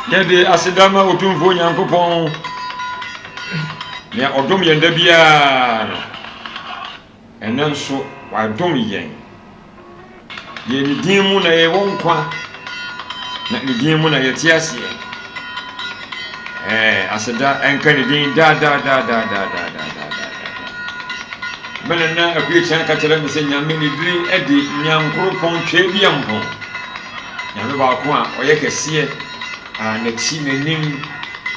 Yɛde aseda ma Otumfoɔ Nyankopɔn, nea ɔdom yɛn da biara no. Ɛnnɛ nso, wadom yɛn. Yɛ ne din mu na yɛwɔ nkwa, na ne din mu na yɛte aseɛ. Ɛɛ, aseda ɛnka ne din daa daa daa daa daa daa daa daa daa daa. Me nana Akuakyia ka kyerɛ me sɛ Nyame ne din de Nyankoropɔn Tweaduampɔn. Nyame baako a ɔyɛ kɛseɛ a n'akyi n'anim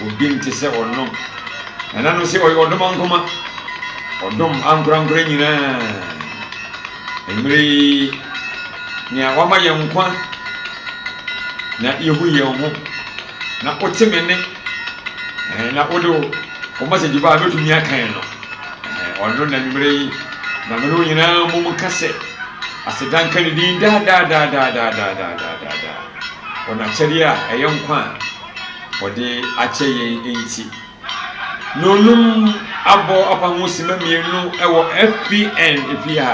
obi nte sɛ ɔno. Nananom sɛ ɔyɛ ɔdom ankoma, ɔdom ankorankora nyinaa. Mmerɛ yi, nea wama yɛn nkwa na yɛhu yɛn ho, na wote me nne, na wode wo message ba a mɛtumi akan no. Ɔno na anwummerɛ yi, na me ne wo nyinaa mmom ka sɛ, aseda nka ne din daa daa daa daa daa daa daa daa daa daa wɔ n'akyɛdeɛ a ɛyɛ nkwa a ɔde akyɛ yɛn nti. Nnɔnnum abɔ apa ho simma mmienu wɔ FPN efie ha.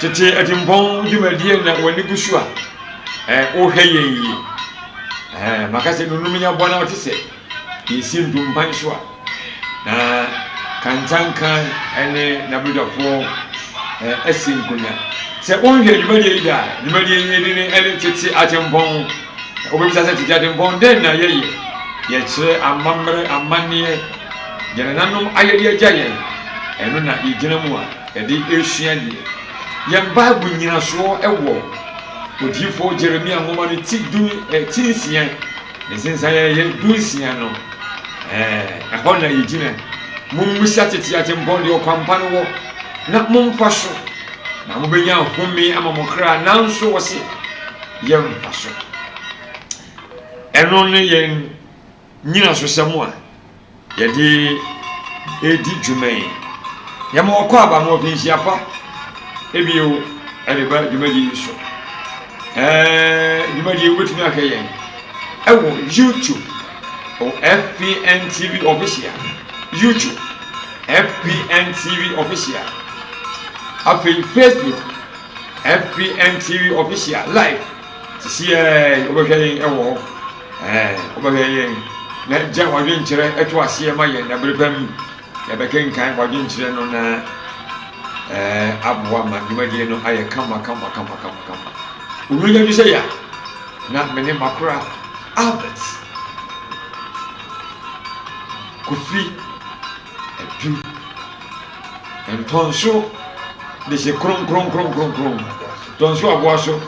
Tete atirimpɔn dwumadie na w'ani gu so a wohwɛ yɛn yi. Maka sɛ nnɔnnum nya bɔ na ɔte sɛ yɛsi ntumpan so a na Kantanka ne n'abadwafoɔ asi nkonnwa. Sɛ wonhwɛ dwumadie yi da a, dwumadie yi din ne Tete Atempɔn. Wobɛbisa sɛ Tete Atempɔn dɛn na yɛyɛ? Yɛkyerɛ amammerɛ, amanneɛ, deɛ nananom ayɛ de agya yɛn, ɛno na yɛgyina mu a yɛde resua adeɛ. Yɛn Bible nnyinasoɔ wɔ Odiyifoɔ Jeremia nwoma no ti du, ti nsia, ne nsensan a ɛyɛ dunsia no, ɛhɔ na yɛgyina. Mommisa tete atempɔn deɛ ɔkwampa no wɔ, na momfa so, na mobɛnya home ama mo kra, nanso wɔse yɛmfa so. Ɛno ne yɛn nnyinasosɛm a yɛde redi dwuma yi. Yɛma wɔkɔ aba ma ɔfinhyia pa ebio de ba dwumadie yi so. Ɛɛ dwumadie yi wobɛtumi ahwɛ yɛn ɛwɔ YouTube wɔ FPN TV Official YouTube FPN TV Official afei Facebook FPN TV Official live sisiɛ wobɛhwɛ yɛn ɛwɔ hɔ. Ɛɛ, wobɛhwɛ yɛn na gya w'adwenkyerɛ ɛto aseɛ ma yɛn na bere pa mu yɛbɛkenkan w'adwenkyerɛ no na ɛɛ aboa ma dwumadie no ayɛ kama kama kama kama kama. Onua bi sɛ ya na me ne makora Albert Kofi Adu Ntɔnso de hyɛ kronkronkronkronkron Ntɔnso aboa so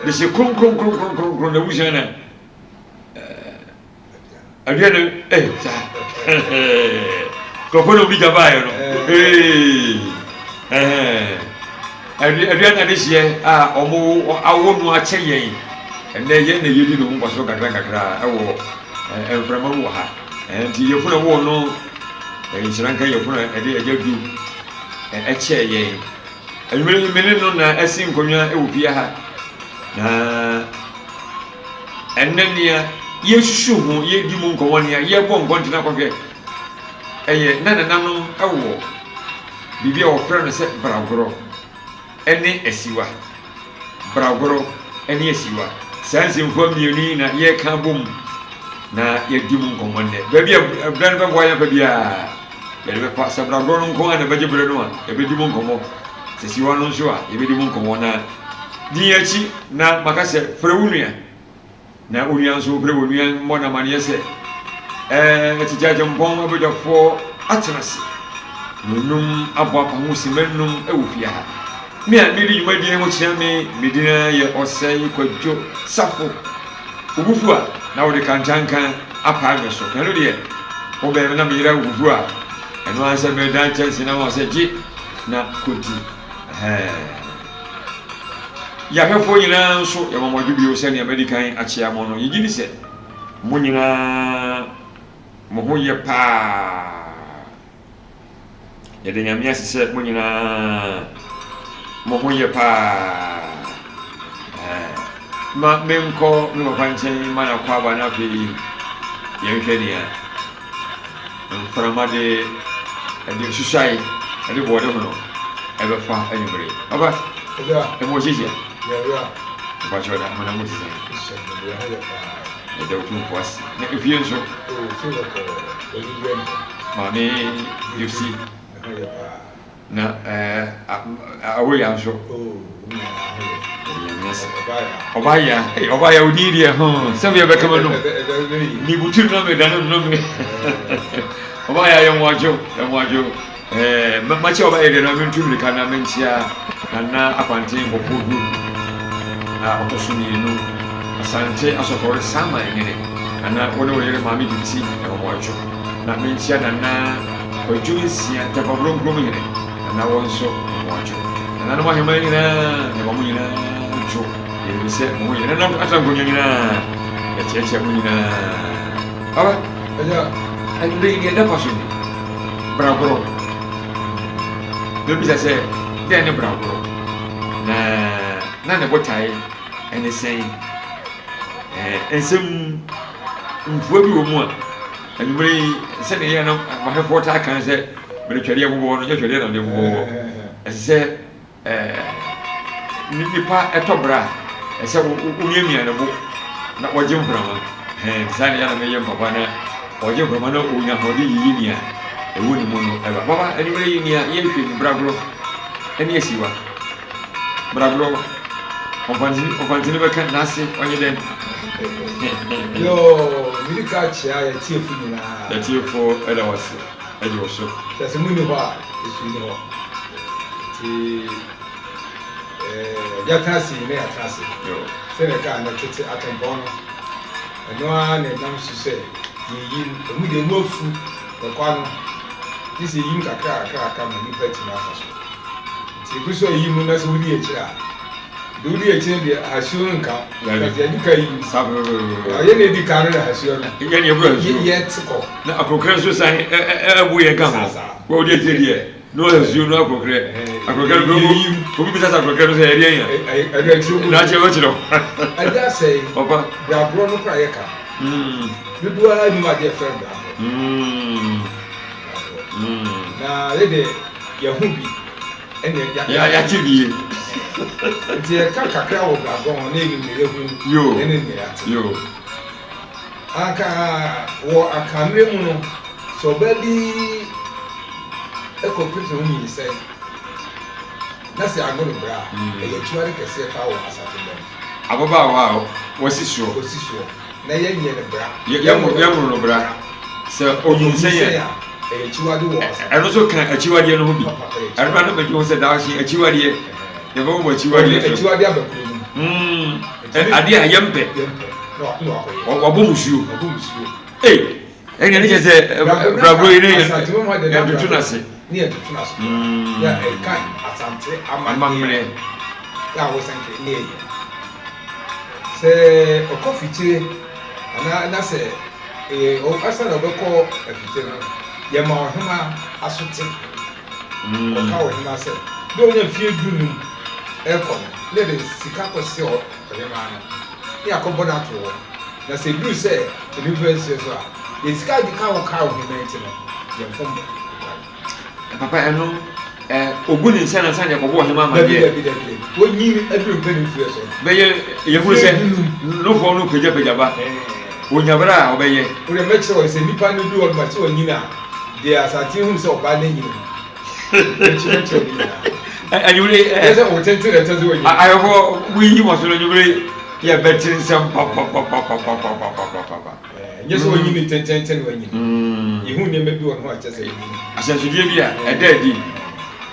de hyɛ kronkronkronkronkron na wusua na aduane no eh saa nkurɔfoɔ na obi gya baeɛ no ee aduane adehyeɛ a wɔn awo no akyɛ yɛn ɛnɛ yɛn na yɛdi ne ho mfasoɔ kakra kakra ɛwɔ mframa mu wɔ ha nti yɛfunu ɛwɔ no nhyira nka yɛfunu ɛde agya du ɛkyɛ yɛn anwummerɛ yi mene no na ɛsi nkonnwa ɛwɔ fie ha na Ɛnnɛ nea yɛresusuw ho, yɛredi mu nkɔmmɔ, nea yɛrebɔ nkɔntene akɔhwɛ ɛyɛ na nananom wɔ biribi a wɔfrɛ no sɛ bragorɔ ne asiwa. Bragorɔ ne asiwa. Saa nsɛmfua mmienu yi na yɛreka abom na yɛadi mu nkɔmmɔ nnɛ. Baabi a berɛ no bɛboa yɛn fa biara, yɛde bɛfa. Sɛ bragorɔ no nko ara na ɛbɛgye berɛ no a, yɛbɛdi mu nkɔmmɔ. Sɛ siwa no nso a, yɛbɛdi mu nkɔmmɔ na Di yɛn akyi na maka sɛ, 'Frɛ wo nua. Na onua nso frɛ wɔn nua mmɔ no amanneɛ sɛ, Ɛɛ, tete agyempɔn abadwafoɔ atena ase, na onum abɔ apa ho simma nnum wɔ fie ha. Me a meredi dwumadie ho kyea me, me din ara yɛ Ɔsɛe Kwadwo Safo. Wo bo fu a, na wode kantanka apae me so. Na ɛno deɛ, wobɛn me na meyera wo fufuo a, ɛno ara sɛ meredan kyɛnse no ama wo sɛ gye na kɔdi. Ɛhɛɛ. Yɛn ahwɛfoɔ nyinaa nso, yɛma mo adwo bio sɛdeɛ madi kan akyea mo no. Yɛgye di sɛ mo nyinaa mo ho yɛ paa. Yɛda Nyame ase sɛ mo nyinaa Mo ho yɛ paa. Ɛɛ, ma menkɔ me papa nkyɛn ma no akwaaba na afei yɛnhwɛ nea mframa de ɛde nsusuae ɛde bɔɔde ho no ɛbɛfa anwummere. Papa, ɛmu ɔhyehyɛ. Mpakyɛw na mo na mo te sɛn? Ɛda Otumfoɔ ase. Na efie nso? Maame Gypsy. Na awoya nso. Ɔbaa ya, ɔbaa ya odin deɛ ho sɛbi ɛbɛka ma no. Mibutu no me dane no me. Ɔbaa ya yɛn wadwo, yɛn wadwo. Ɛɛ makyɛ ɔbaa yɛ deɛ na mentu mirika na menkyia Nana Akwanten Bɔkɔ du a ɔtɔ so mmienu Asante Asɔkɔre Saman hene Nana wo ne wo yere Maame Gypsy yɛn wadwo. Na menkyia Nana Kwadwo Nsia, Ntɛpɔboro Nkurom Hene, Nana wo nso mmoadwo. Nananom aheman nyinaa, yɛma mo nyinaa dwo. Yɛnim sɛ mo ho yɛ. Nananom atena nkonnwa nyinaa, yɛkyeakyea mo nyinaa. Papa, anwummerɛ yi deɛ ɛda pa so ni, bragorɔ. Mɛbisa sɛ, dɛn ne bragorɔ? Na na ne botae ne sɛn? Ɛɛ, nsɛm mfua bi wɔ mu a, Anwummere yi, sɛnea yɛn no ahwɛfoɔ taa kan sɛ mede twɛdeɛ bobɔ no, nyɛ twɛdeɛ na mede bobɔ wɔ. Ɛsɛ sɛ nipa ɛtɔ berɛ a, ɛsɛ womiamia ne bo na wɔgye mframa. Saa na yɛn na meyɛ mpapa na ɔgye mframa na ɔnya ahoɔden yiyi nea ɛwɔ ne mu no ɛba. Papa, anwummere yi nea yɛhwɛ ni bragorɔ ɛne asiwa. Bragorɔ, ɔmfantini bɛka n'ase ɔnyɛ dɛn? Yoo, mede ka kyea yɛtiefo nyinaa. Yɛtiefo ɛda wase ɛgye wo so. Kyerɛ sɛ monni hɔ a, esu nni hɔ. Nti ɛɛ yɛatena ase yi na yɛatena ase. Sɛdeɛ ɛkaa no tete atempɔn no, ɛno ara na ɛnam so sɛ yɛyim. Emu deɛ emu afu ɛkwa no, gye sɛ yɛyim kakra kakra kakra ma nnipa atumi afa so. Nti egu so ayi mu na sɛ wodi akyire a, deɛ wodi akyire no deɛ ahasuo no nka wo. Because deɛ adi kan yi mu. Saa pɛpɛpɛpɛ. Yɛn na edi kan no na ahasuo no. Yɛn na ebu ahasuo. Yɛ te kɔ. Na akorɔkorɛ nso san ɛbu yɛn ka ho. Wɔ wodi akyire deɛ na ahasuo no akorɔkorɛ. Akorɔkorɛ no kura obi bisa sɛ akorɔkorɛ no sɛ ɛdeɛ yɛn. Ɛde akyire mu. Na akyire wɔkyerɛ. Ɛde asɛe. Papa. Bragorɔ no kora yɛ ka. Dodoɔ ara nim adeɛ fɛn bragorɔ. Bragorɔ. Na yɛ deɛ. Yɛahu bi, ɛnna yɛate bi. Nti yɛka kakra wɔ brabɔ ho na yɛnim nea yɛahu ne nea yɛate. Anka wɔ akammerɛ mu no, sɛ ɔbaa bi kɔ prison ho nyinsɛn na sɛ anwo no bra a, ɛyɛ akyiwade kɛseɛ paa wɔ asafo mma mu. Ababaawa a wasi soɔ. Wasi soɔ. Na yɛnyɛ no bra. Yɛmmoro no bra. Sɛ ɔnyinsɛn a, ɛyɛ akyiwade wɔ asafo. Ɛno nso ka akyiwadeɛ no ho bi. Ɛno na mɛdwe ho sɛ daakye akyiwadeɛ. Yɛbɛbɔ bɔ akyiwadeɛ so. Akyiwadeɛ aba kuro no mu. Adeɛ a yɛmpɛ. Yɛmpɛ. Na wakɔyɛ. Wabɔ musuo. Wabɔ musuo. Ee, ɛnna ne kyɛ sɛ brabro yi ne yɛntoto no ase. Ne yɛntoto no ase. Yɛ ɛka Asante amammerɛ. Yɛ a wɔsɛnke ne yɛyɛ. Sɛ ɔkɔ fikyire anaa na sɛ ɛyɛ ansa na ɔbɛkɔ afikyire no, yɛma ɔhema aso te. Ɔka ɔhema sɛ, berɛ a ɔnya mfeɛ dunum rekɔ no, na yɛde sika kɔsɛ ɔhema no, na yɛakɔbɔ no ato hɔ. Na sɛ ɛduru sɛ nnipa nsia so a, yɛde sika a yɛde ka wo kaa ɔhema nti no, yɛmfom kwan. Papa ɛno ɛ ogu ne nsa nansa deɛ kɔbɔ ɔhema amadeɛ. Dabi dabi dabi dabi wonyin aduru mpɛn mfeɛ so. Bɛyɛ yɛhunu sɛ nofoɔ no pagyapagya ba onya berɛ a ɔbɛyɛ. Wode mɛkyerɛ wɔ sɛ nipa no du hɔ no ma sɛ ɔnyin a deɛ asante hunu sɛ ɔbaa no anyini no mɛkyerɛ ne nyinaa. Anwumere ɛ sɛ wo tenten na ɛkyɛ sɛ wɔnyin. Ayɔfo woyi wɔ so no anwumere yɛbɛte nsɛm papapapapapapapapa. Ɛnyɛ sɛ ɔnyin ne tɛntɛntɛn na wanyin. Yehu nneɛma bi wɔ ne ho a ɛkyerɛ sɛ wanyin. Ahyɛnsodeɛ bi a ɛda adi.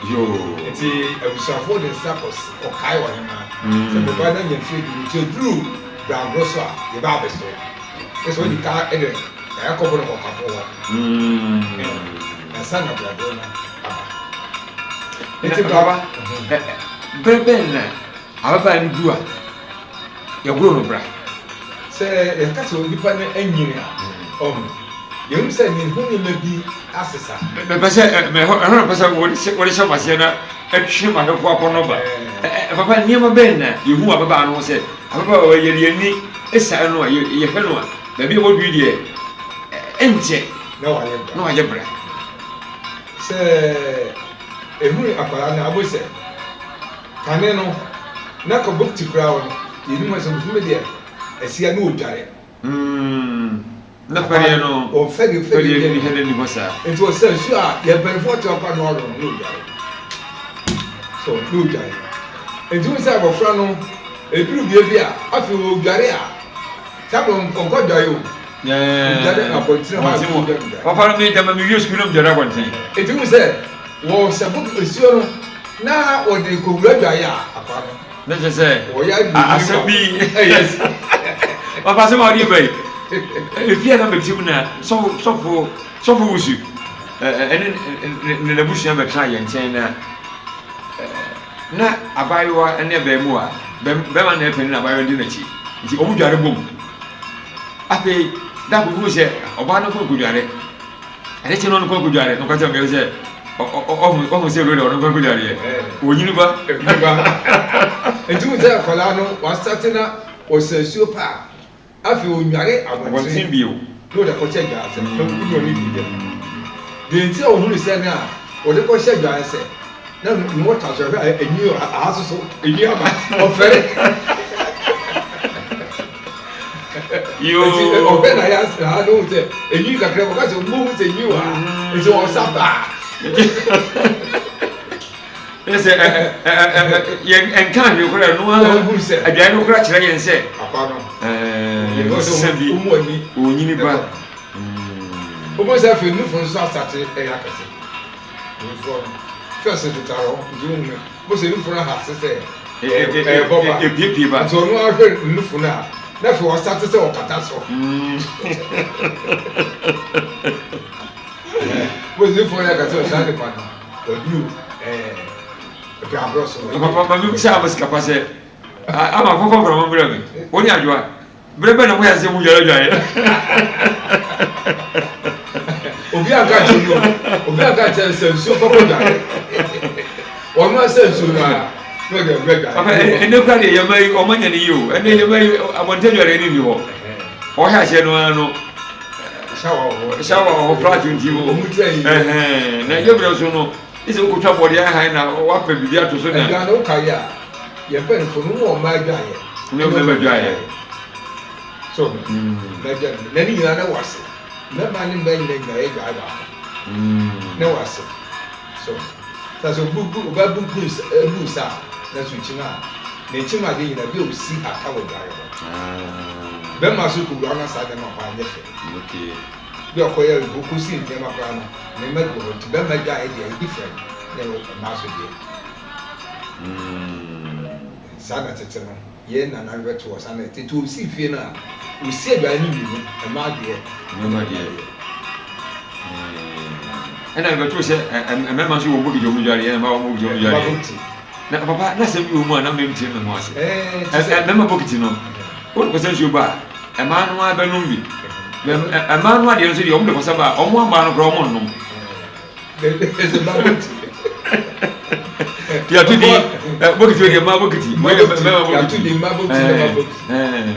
Yoo. Nti abusuafoɔ de nsa kɔkae ɔhemaa sɛ me ba no anya mfeɛ du nti ɔduru bragorɔ so a yɛba abɛsrɛ. Kyerɛ sɛ ɔdi ka de ɛkɔbɔ no kɔkapo hɔ ansa na bragorɔ no aba. Nti baba, berɛ bɛn na ababaa no du a Yɛgoro no bra. Sɛ yɛka sɛ onipa no anyini a, ɔho, yɛhu sɛ ne ho nneɛma bi asesa. Mepɛ sɛ, ɛhɔ na mepɛ sɛ wode hyɛ m'aseɛ na Ɛtwe m'adɔfo akɔnnɔ ba. Ɛ, papa, nneɛma bɛn na yehu wɔ ababaa no ho sɛ ababaawa yi, yɛde yɛn ani sa no a, yɛhwɛ no a, baabi a wadu yi deɛ, ɛnkyɛ na wayɛ bra. Na wayɛ bra. Sɛ ehunu akwadaa no a, wobɛhu sɛ kane no, na kɔ bokiti koraa wɔ no, yɛnim sɛ bosome deɛ asia na ɔdware. Na fɛreɛ no, Ɔfɛre fɛreɛ deɛ nni hɛn nni hɔ saa. Nti ɔsɛ nsuo a yɛn mpanimfoɔ te ɔkwa no ɔno no na ɔdware. So na ɔdware. Nti wohu sɛ abɔfra no ɛduru bea bi a afei ɔdware a saa berɛ ɔnkɔ dware o. Ɔdware abɔntene hɔ a ɔdware dware. Papa no me gyama mewie sukuu na medware abɔnten. Nti wohu sɛ wɔsɛ nsuo no na wɔde kɔwura dwaeɛ a akwa no. Ne kyerɛ sɛ asɛm bi papa asɛm a ɔde ba yi efi a na mete mu na sɔfo sɔfo sɔfo wusu ɛne ne n'abusua bɛtena yɛn nkyɛn na na abaayewa ne abaamuwa bɛrima na ɛpɛ ne abaayewa di n'akyi nti wɔn dware bom afei dako hu sɛ ɔbaa no kɔ nkɔdware. Ade kye no ɔno kɔ akɔdware no kɔkyɛ meyɛ sɛ ɔhu sɛ wei de ɔno kɔ akɔdwareɛ ɔnyini ba. Ɛnyini ba. Nti wo sɛ akwadaa no wasate na ɔsɛ nsuo paa afei ɔnware abɔnten bio na ɔde akɔhyɛ dwa sɛ na ɔne ɔne di dɛm. Deɛ nti a ɔhunu sɛ no a ɔde kɔhyɛ dwa sɛ na ne wɔta so ɛhwɛ a ɛnwi aha soso ɛnwi aba ɔfɛre. Nti ɔhwɛ na yɛ asra ha na ohun sɛ enwi kakra mu ɔka sɛ mo hu sɛ enwi wɔ ha nti ɔsa paa. Ɛsɛ sɛ yɛn nka ahwɛ kora ɛno ara aduane no kora kyerɛ yɛn sɛ akwa no sisa bi onyini ba. Wobɛhu sɛ afei nufo nso asate ɛyɛ akɛse nufoɔ no fɛs tetare hɔ nti wohu no Mo sɛ nufu no aha ase sɛ ɛɛbɔ ba. Epiepie ba. Nti ɔno ara hwɛ nufu no a, na afei ɔsate sɛ ɔkata so. Mo sɛ nufu no akata so saa nipa no, waduru ɛɛ braborɔ so. Papa ma mi bisa ama sika pa sɛ ama kɔkɔ nkorɔmɔ mbrɛ mi. Wo ne adwoa. Berɛ bɛn na moyɛ sɛ mo dware dwaeɛ? Obi anka nkyerɛ no obi anka nkyerɛ sɛ nsuo kɔkɔ dware. Ɔno asɛ nsuo no ara na ɔde awura dware. Papa ɛnɛ kura deɛ yɛma yi ɔma nya ne yie o ɛnɛ yɛma yi abɔnten dware ne ni hɔ. Ɔhɛ aseɛ no ara no shawa wɔ hɔ flat nti o. Na yɛ berɛ so no ɛsɛ wokɔtwa bɔdeɛ ahan na wapɛ biribi ato so na. Aduane wokaeɛ a Yɛn mpanyinfoɔ no wɔn mmaa adwaeɛ. Ne mmarima adwaeɛ. So mmaa adwaeɛ na ne nyinaa na wɔ ase mmarima ne mmaa nyinaa nyinaa yɛ adwaeɛ baako na wɔ ase so sɛ sɛ obu bu ɔbaa bu gu nsa bu nsa a na so kyim a na ekyim adeɛ nyinaa bi a osi hata wɔ adwaeɛ hɔ bɛrima so kɔ wura na saa nneɛma hɔ anyɛ fɛ bi a ɔkɔyɛ ɔkɔsi nneɛma koraa no nneɛma gu hɔ nti bɛrima adwaeɛ deɛ ɛyɛ different na mmaa so deɛ. Saa na tete no, yɛn nananom bɛto wɔ saa na tete osi fie no a, osi aduane no mmienu, mmaa deɛ, mmarima deɛ. Ɛna bɛto sɛ mmarima nso wɔ bokiti wɔn dware, ɛna mmaa wɔn bokiti wɔn dware. Na papa na asɛm bi wɔ mu a na mente me ho ase. Mmarima bokiti no, wɔde kɔsɛ nsuo ba a, mmaa no ara bɛnom bi. Mmaa no adeɛ nso deɛ wɔn de kɔsɛ ba a, wɔn mmaa no koraa wɔn nnom. Yàtò di bokiti o deɛ mmaa bokiti mmarima bokiti. Yàtò di mmaa bokiti mmarima bokiti.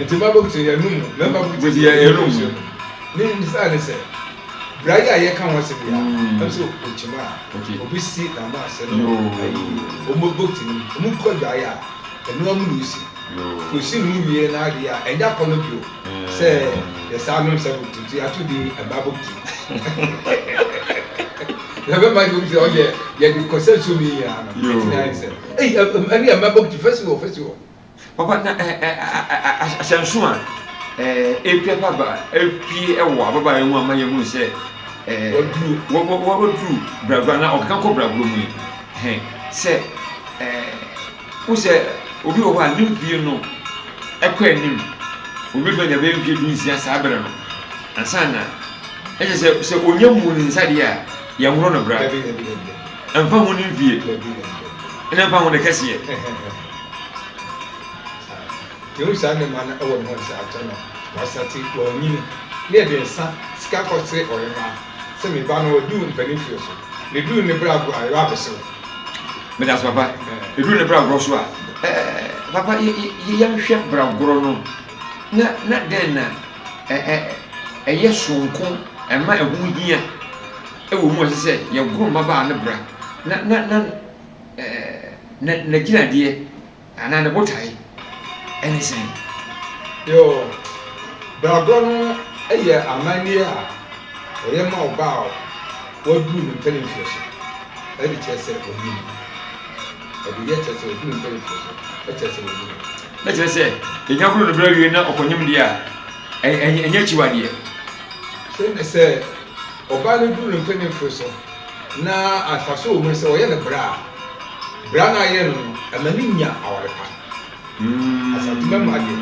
Nti mmaa bokiti yɛ num mmarima bokiti yɛ num. Ne nsa ne sɛ bra yi a yɛka ho asɛm yi a ɛm sɛ okyima a obi si n'ama ase no ayi ɔmo bokiti no ɔmo kɔ dwaeɛ a ɛno amu na osi. Osi no wie na adeɛ a ɛnyɛ akɔnɔ bio sɛ yɛsaa nom sɛ bokiti nti yɛato din ɛma bokiti. Na bɛma de bokiti ɔdeɛ yɛde kɔsɛ nsuo mi nyinaa no ɛti na ayɛ sɛ ei ɛne ɛma bokiti fɛsi wɔ fɛsi wɔ. Papa na ahyɛnso a ɛpue aba ɛpue wɔ ababaawa yi ho ama yɛhunu sɛ waduru waduru bragorɔ anaa ɔkeka kɔ bragorɔ mu yi sɛ Wohu sɛ obi wɔ hɔ a ne mfie no kɔ anim, obi bɛtumi anya bɛyɛ mfie dunsia saa berɛ no ansa na ɛkyɛ sɛ sɛ ɔnya mmu ne nsa deɛ a yɛnhoro no bra. Ɛmfa ho ne mfie ɛna ɛmfa ho ne kɛseɛ. Nti wohu saa nneɛma no wɔ ne ho sɛ atɔ no wasate wanyini ne yɛde nsa sika kɔsere ɔhemaa sɛ me ba no waduru mpanin mfie so na ɛduru ne berɛ agorɔ a yɛba abɛsew. Meda ase papa. Ɛduru ne bragorɔ so a, ɛɛ papa yɛnhwɛ bragorɔ no na na dɛn na ɛyɛ soronko ɛma ɛho hia ɛwɔ mu ɛsɛ sɛ yɛgoro mmabaa no bra na na na ɛɛ n'agyinadeɛ Anaa ne botae ne sɛn? Yoo, bragorɔ no yɛ amanneɛ a wɔyɛ ma ɔbaa a waduru ne mpanin mfeɛ so de kyerɛ sɛ wanyini. Wɔde yɛ kyerɛ sɛ waduru ne mpanin mfeɛ so kyerɛ sɛ wanyini. Na kyerɛ sɛ, yɛnya goro no berɛ awie na ɔkɔnyem deɛ a, ɛnyɛ akyiwadeɛ. Sɛ sɛ ɔbaa no duru ne mpanin mfeɛ so na mfaso wɔ mu ne sɛ ɔyɛ no bra a, bra no a ayɛ no no, ɛma no nya aware pa. Asante mmarima deɛ,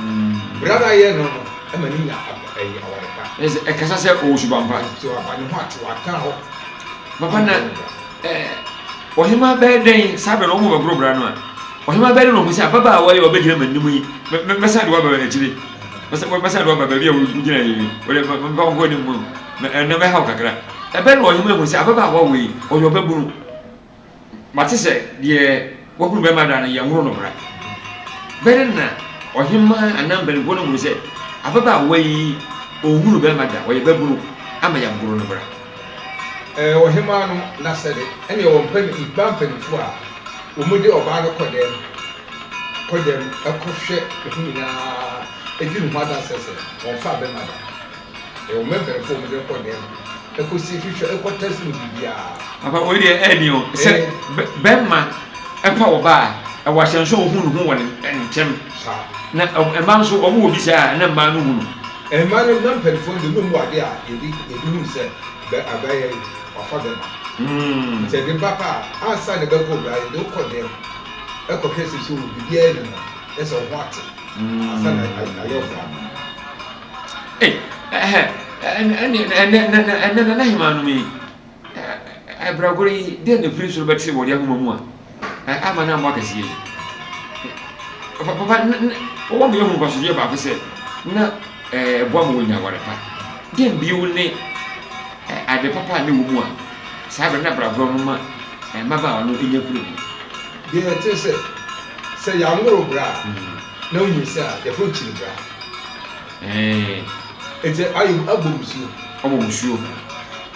bra no a ayɛ no no, ɛma no nya ɛyi aware pa. Ɛsɛ sɛ ɛkasa sɛ ɔwɔ suban pa. Suban pa, ne ho ate, watan hɔ. Papa na ɛɛ ɔhemaa bɛyɛ dɛn saa bɛ na wɔn bɛgoro bra no a ɔhemaa bɛyɛ dɛn na ɔhu sɛ ababaawa yi a ɔbɛgyina m'anim yi mɛsan de waba akyire mɛsan de waba baabi a wogyina yi wɔde mfa nkɔ anim mu ɛnna mɛhaw kakra. Ɛbɛn na ɔhemmaa hu sɛ ababaawa wei, ɔyɛ ɔbabunu. Mate sɛ deɛ wahunu bɛrima da no, yɛnworo no bra. Bɛn na ɔhemmaa anaa mpanimfoɔ no hunu sɛ ababaawa yi, ɔnhunu bɛrima da, ɔyɛ babunu, ama yɛagoro no bra? Ɛɛ, ɔhemmaa no n'asɛde ɛne ɛwɔ mmaa mpanimfoɔ a wɔde ɔbaa no kɔ dɛm, kɔ dɛm kɔhwɛ ne ho nyinaa, di ne ho adanseɛ sɛ ɔmfaa bɛrima da. Ɛwɔ mɛ mpanyinfoɔ wɔn de kɔ dɛm ɛkɔ si hwehwɛ ɛkɔ test mu biribiara. Papa wei deɛ ɛyɛ den o sɛ bɛrima ɛfa ɔbaa a ɛwɔ ahyɛnso a ohun ne ho wɔ ne ntɛm na mmaa nso wɔn wɔ bi saa a na mmaa no hu no. Mmaa no na mpanyinfoɔ no deɛ na wɔn wɔ adeɛ a yɛde yɛde hu sɛ bɛ abɛyɛ yi wafa bɛrima nti ɛde ba pa a ansa na ɛbɛkɔ obira yɛde wokɔ dɛm ɛkɔ hwɛ sɛ sɛ wɔ biribiara ni ho ɛsɛ wo ho ate ansa na ayɛ ɔbra no. Ei, ɛhɛ, ɛnɛ, ɛnɛ, ɛnɛ, ɛnɛ nana hemaa nom yi, ɛbragoro yi, dɛn na firi soro bɛte wɔ de ahoma mu a, ama no ammɔ akɛseɛ yi? Papa, papa, wɔwɔ ma yɛhu mfasodeɛ baako sɛ, na ɛboa ma wɔnya aware pa. Dɛn bio ne ade papa a na ɛwɔ mu a, saa berɛ na bragorɔ no ma mmabaawa no nya firi mu? Deɛ ɛte sɛ, sɛ yɛanworo bra a, na wonyinsɛn a, yɛfrɛ wo kyiribra. Ɛɛ. Enti ayɛ abɔ musuo. Abɔ musuo.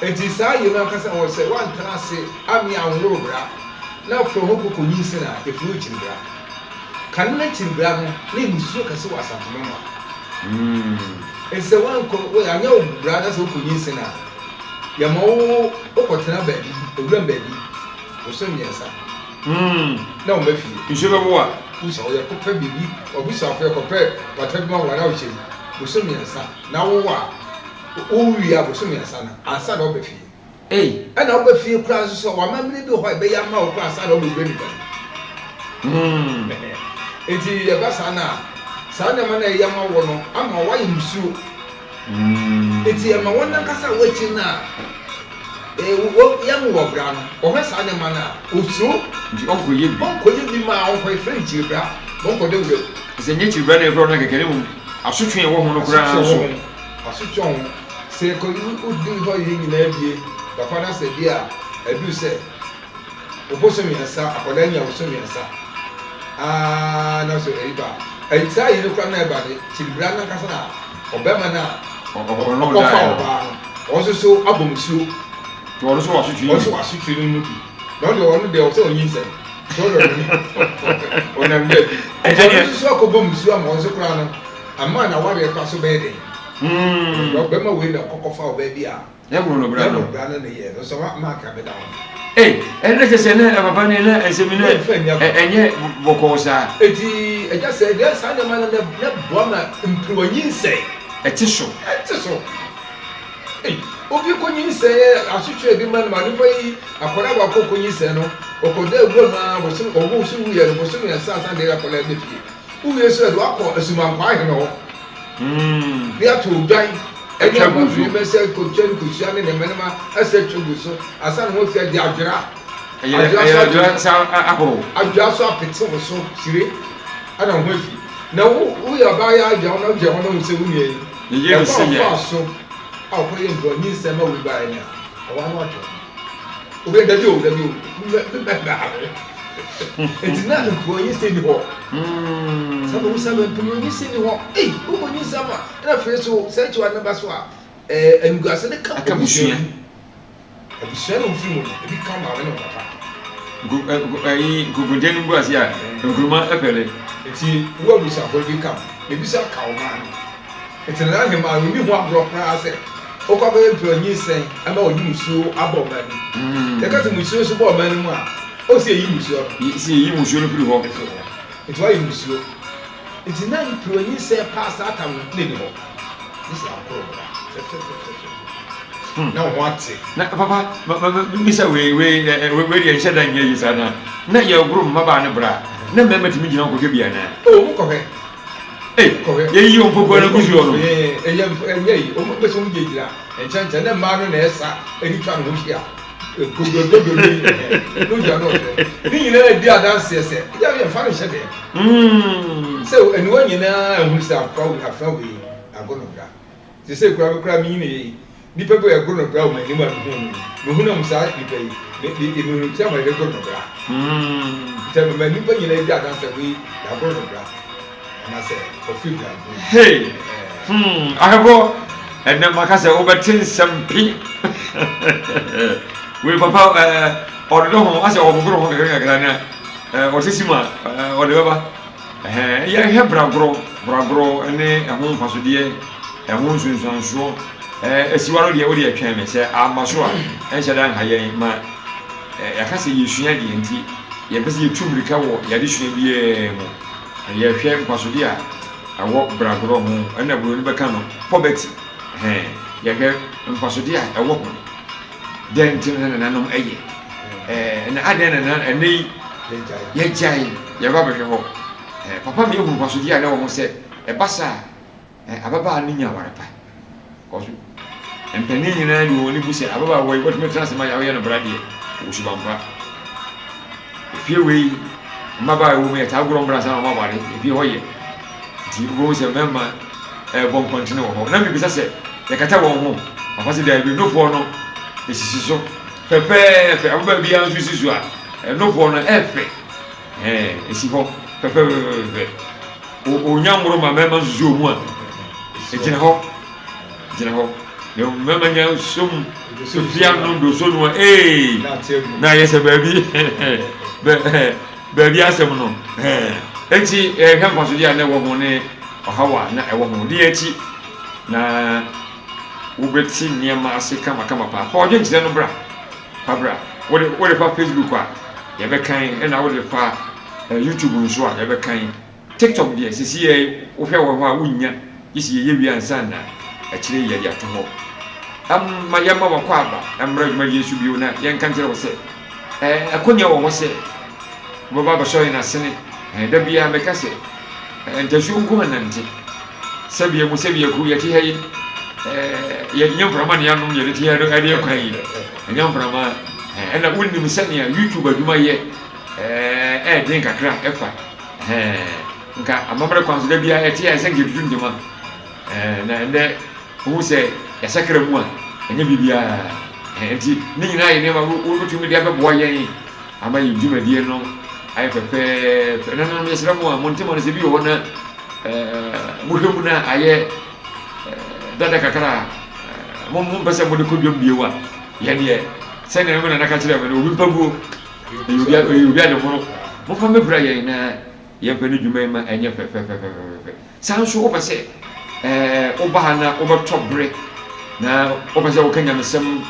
Enti saa yei no ankasa wɔ sɛ woantena ase ammea anworo bra na wopere ho kɔ kɔnyinsɛn a, ɛfiri wo kyiribra. Kane no kyiribra no na mmusuo kɛse wɔ Asantema mu a. Enti sɛ woankɔ, anyɛ wo bra na sɛ wokɔnyinsɛn a, yɛma wo wokɔtena baabi, ewuram baabi, bosome mmiɛnsa. Na wɔma fie. Nsuo bɛbo a. Wusa wo yɛkɔpɛ biribi w'abusuafo yɛkɔpɛ pata bi ma wo anaa wohyɛ mu bosom mmiɛnsa na wowo a wowo wie a bosom mmiɛnsa no ansa na woba fie. Ei. Ɛna woba fie koraa nso so a w'amammerɛ bi wɔ hɔ a ɛbɛyɛ ama wo koraa ansa na wobɛwura nipa no mu. Nti ɛba saa no a saa nneɛma no a ɛyɛ ama wo no ama woayɛ musuo. Enti ɛma wɔn ankasa a wɔakyi no a yɛnwo wɔ bra no, wɔhwɛ saa nneɛma no a, wɔsuro. Nti ɔnkɔyɛ bi. Ɔnkɔyɛ bi ma ɔnkɔyɛ no kyiri bra, ma ɔnkɔda wuram. Sɛ nyɛ kyiri bra na yɛfrɛ no kɛkɛ na mmom asotwe a ɛwɔ ho no koraa nso. Asotwe wɔ ho. Sɛ yɛkɔ wodi hɔ yɛ nyinaa wie papa na sɛ bi a ɛduru sɛ Obosom mmiɛnsa, akwadaa nya bosom mmiɛnsa aa na so ɛyi ba a, saa ayi no koraa na ɛba no, kyiribra no ankasa na ɔbɛrima no a ɔkɔfa ɔbaa no, ɔno nso so abɔ musuo. Nti ɔno nso wɔ asotwe Ɔno nso wɔ asotwe no mu bi. Na ɔno deɛ ɔno deɛ ɔsɛ ɔnyinsɛn. Nti ɔno deɛ ɔnam baabi. Nti ɔno nso so akɔbɔ musuo ama ɔno nso koraa no, ama n'awareɛ koraa so bɛyɛ den. Bɛrima wei na ɔkɔkɔfa ɔbaa bi a Yɛboro no bra no. Yɛboro bra no ne yɛ no sɛ wa mark abɛda ho. Ei, ɛno na kyerɛ sɛ na papa ne na nsɛm no ɛnyɛ bɔkɔɔ saa. Eti ɛgya sɛ deɛ saa nneɛma no na boa ma mperewa nyinsɛn. Ɛte so. Ɛte so. Ei, obi kɔ nyinsɛn yɛ asotwe de ma no ma nipa yi akwadaa baako kɔ nyinsɛn no ɔkɔda awura mu ara bosom ɔwo so wuyɛ no bosom mmiɛnsa ansa na akwadaa bɛ fie. Wowie so ɛde wakɔ asumankwaa hene hɔ. Ne ato odwan ɛne Atwa gu so. amammerɛ mɛ sɛ kotwa ne kosua ne ne mmanima ɛsɛ atwa gu so ansa na wɔafi adi adwera. Ɛyɛ Adwera ɛyɛ so adwera apete sa ahorow. adwera so apete wo so hyire ɛna wo ho afi. Na wo woyɛ ɔbaa yɛ adwera wo na wogyina hɔ na wohu sɛ wo nua yi Ne yere ɛkwan se a yɛ. ɔfaa so a ɔkɔyɛ ntoa nyinsɛn ma wei baeɛ no a ɔwɔ ano atwe wo ho. Obi dabi o dabi o mɛ mɛ mɛ Nti na nkurow nyinsɛn ni hɔ. Sɛ bɛhu sɛ mpanyinfoɔ nyinsɛn ni hɔ. Ei, wokɔ nyinsɛn ma ɛna afei so sɛ akyiwa no ba so a, ɛɛ animguase no ka Aka abusua. mu. Abusua na ofiri mu no, ebi ka maame ne papa. Nku ɛ nku ɛyi nkunkunten no gu ase a nkuruma ɛfɛle. Nti wo abusuafoɔ no bi ka wo, na ebi nso aka wo maa no. Nti Nana Ahemaa no, onni ho agorɔ koraa sɛ wokɔ akɔyɛ mpira nyinsɛn ama wɔde musuo abɔ ɔman no mu. Yɛka sɛ musuo nso bɔ ɔman no mu a, ɔwɔ sɛ yɛyi musuo no. Sɛ yɛyi musuo no firi hɔ. Firi hɔ. Nti woayɛ musuo. Nti na mpira nyinsɛn paa saa tam no na ɛni hɔ. Gye sɛ akoro bra fɛfɛfɛfɛfɛ. Na wo ho ate. Na papa, ma ma ma bisa wei wei ɛ ɛ wei deɛ nhyɛ da nyɛ yi saa na na yɛgoro mmabaa no bra na mmarima tumi gyina hɔ kɔhwɛ bi anaa? Oh, mo kɔhwɛ. Ei, yɛyi wɔn mpokuwa no gu soɔ no. Ɛyɛ ɛnyɛ yi, wɔn bɛ sɛ wɔn gyinagyina nkyɛnkyɛn na mmaa no na ɛsa ɛde twa ne ho hyia. Gogogogo ni ɛhɛn, n'ogya no ɔhwɛ. Ne nyinaa di adanseɛ sɛ, ɛyɛ yɛn fa no nhyɛ dɛm. Sɛ aniwa nyinaa ehunu sɛ akora wei afra wei ago no bra. Sesei koraa me koraa menyini yi, nipa bi a ɛgoro no bra wɔ m'anim a mehu no yi, mehu no saa nipa yi, me me mehunu sɛ ama yɛde goro no bra. Nti mema nipa nyinaa di adanse wei yɛagoro no bra anaasɛ ɔfiri bra mu. Hey! Hmm, ahwɛfoɔ, ɛnɛ maka sɛ wobɛte nsɛm pe. Wei papa ɛɛ ɔdodɔ ho asɛ ɔgogoro ho kakra kakra na ɛɛ ɔsisi mu a ɛɛ ɔde bɛba. Ɛhɛn, yɛhwɛ bragorɔ, bragorɔ ne ɛho mfasodeɛ, ɛho nsunsuansoɔ. Ɛɛ asiwa no deɛ wodeɛ twɛn me sɛ amma so a ɛnhyɛ da nha yɛn ma ɛɛ yɛaka sɛ yɛsua deɛ nti yɛmpɛ sɛ yɛtu mmirika wɔ yɛn adesua biara mu. Na yɛhwɛ mfasodeɛ a ɛwɔ bragorɔ ho, ɛna buroni bɛka no poverty. Ɛhɛn, yɛhwɛ mfasodeɛ a ɛwɔ ho. Dɛn nti na nananom yɛ? Ɛɛ, na adɛn na ɛnnɛ yi yɛgyae yɛba bɛhwɛ hɔ? Ɛɛ, papa mi ehu mfasodeɛ a na ɛwɔ ho sɛ ɛba saa a, ababaa no nya aware pa. Kɔso mpanin nyinaa de wɔn ani bu sɛ ababaawa yi wɔtumi tena ase ma yɛayɛ no bra deɛ ɔwɔ suban pa. Efie wei mmabaa ɛwɔ mu yɛtaa gorɔ mbra ansa na wɔn aware efie hɔ yɛ. Nti wobɛhu sɛ mmarima ɛrebɔ nkɔntene wɔ hɔ. Na mebisa sɛ yɛkata wɔn ho? Papa sɛ daabi, nofoɔ no esisi so fɛfɛɛfɛ. Ababaa biara nso si so a, nofoɔ no ɛfɛ. Ɛɛ esi hɔ fɛfɛɛfɛ. Onya nworo ma mmarima nso si wɔn mu a, egyina hɔ. Gyina hɔ. Na mmarima nya som fia no doso no a, ee na ayɛ sɛ baabi baabi asɛm no. Enti yɛhwɛ mfasodeɛ a na ɛwɔ ho ne ɔhaw a na ɛwɔ ho. Deɛ akyi na wobɛte nneɛma ase kamakama paa. Fa w'adwenkyerɛ no bra. Fa bra. Wode wode fa Facebook a yɛbɛkan ɛna wode fa YouTube nso a yɛbɛkan. TikTok deɛ sisi yɛ wohwɛ wɔ hɔ a wonnya gye sɛ yɛyɛ wie ansa na akyire yi yɛde ato hɔ. Ɛmma yɛmma wakɔ aba mmra dwumadie so bio na yɛnka nkyerɛ wo sɛ ɛɛ akonya wɔ hɔ sɛ wobɛba abɛsɔ yɛn asene. Ɛɛ da biara meka sɛ ɛɛ ntasuo nko nnante. Sɛbea mu sɛbea ku yɛte ha yi ɛɛ yɛnyɛ mframa ne yɛanom yɛde te ha no ɛde kwan yi ɛnyɛ mframa ɛɛ ɛna wonim sɛnea YouTube adwuma yɛ ɛɛ ɛɛden kakra ɛfa Ɛhɛɛ, nka amammerɛ kwan so da biara yɛte a ɛsɛ nka yɛtutu ntoma. Ɛɛ, na ɛndɛ wohu sɛ yɛasakra mu a, ɛnyɛ biribiara. Ɛhɛɛ, nti ne nyinaa yɛ nneɛma wobɛtumi de abɛboa yɛn ama yɛn dwumadie no ayɛ fɛfɛɛfɛ. Nananom yɛsrɛ mo a, mo ntoma no sɛ bi wɔ hɔ na ɛɛ mohwɛ mu na ayɛ ɛɛ dada kakra a, mo mompɛ sɛ mode kɔ dwam bio a, yɛn deɛ sɛnea me nana ka kyerɛɛ me no, obi mpa guo. Ɛyɛ obi ɛyɛ obi ademono. Momfa mmɛpira yɛn na yɛmfa ne dwuma yi ma ɛnyɛ fɛfɛfɛfɛfɛ. Saa nso wopɛ sɛ ɛɛ woba ha na wobɛtɔ bere na wopɛ sɛ woka nyamesɛm,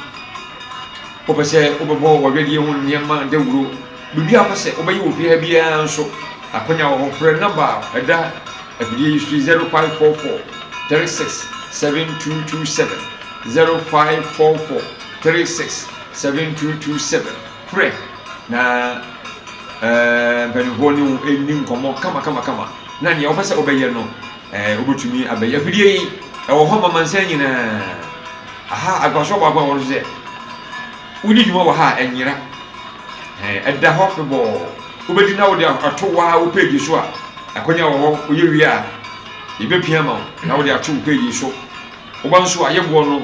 wopɛ sɛ wobɛbɔ w'adwadie ho nneɛma dawuro, biribi a wopɛ sɛ wobɛyɛ wɔ fie ha biara nso akonya wɔ hɔ. Frɛ nɔmba a ɛda afidie yi so yi 0544 36 7227 0544 36 7227. Frɛ na ɛɛ mpanimfoɔ ne wo nni nkɔmmɔ kamakamakama na nea wopɛ sɛ wobɛyɛ no ɛɛ wobɛtumi abɛyɛ. Afidie yi ɛwɔ hɔ ma mansan nyinaa. Aha aguasoɔ baako a ɛwɔ no sɛ wodi dwuma wɔ ha a ɛnyera. Ɛɛ ɛda hɔ afebɔɔ. Wobɛdi na wode ato waa wo page so a akwanya wɔ hɔ woyɛ wie a yɛbɛpia ma wo na wode ato wo page so. Wo ba nso a yɛboɔ no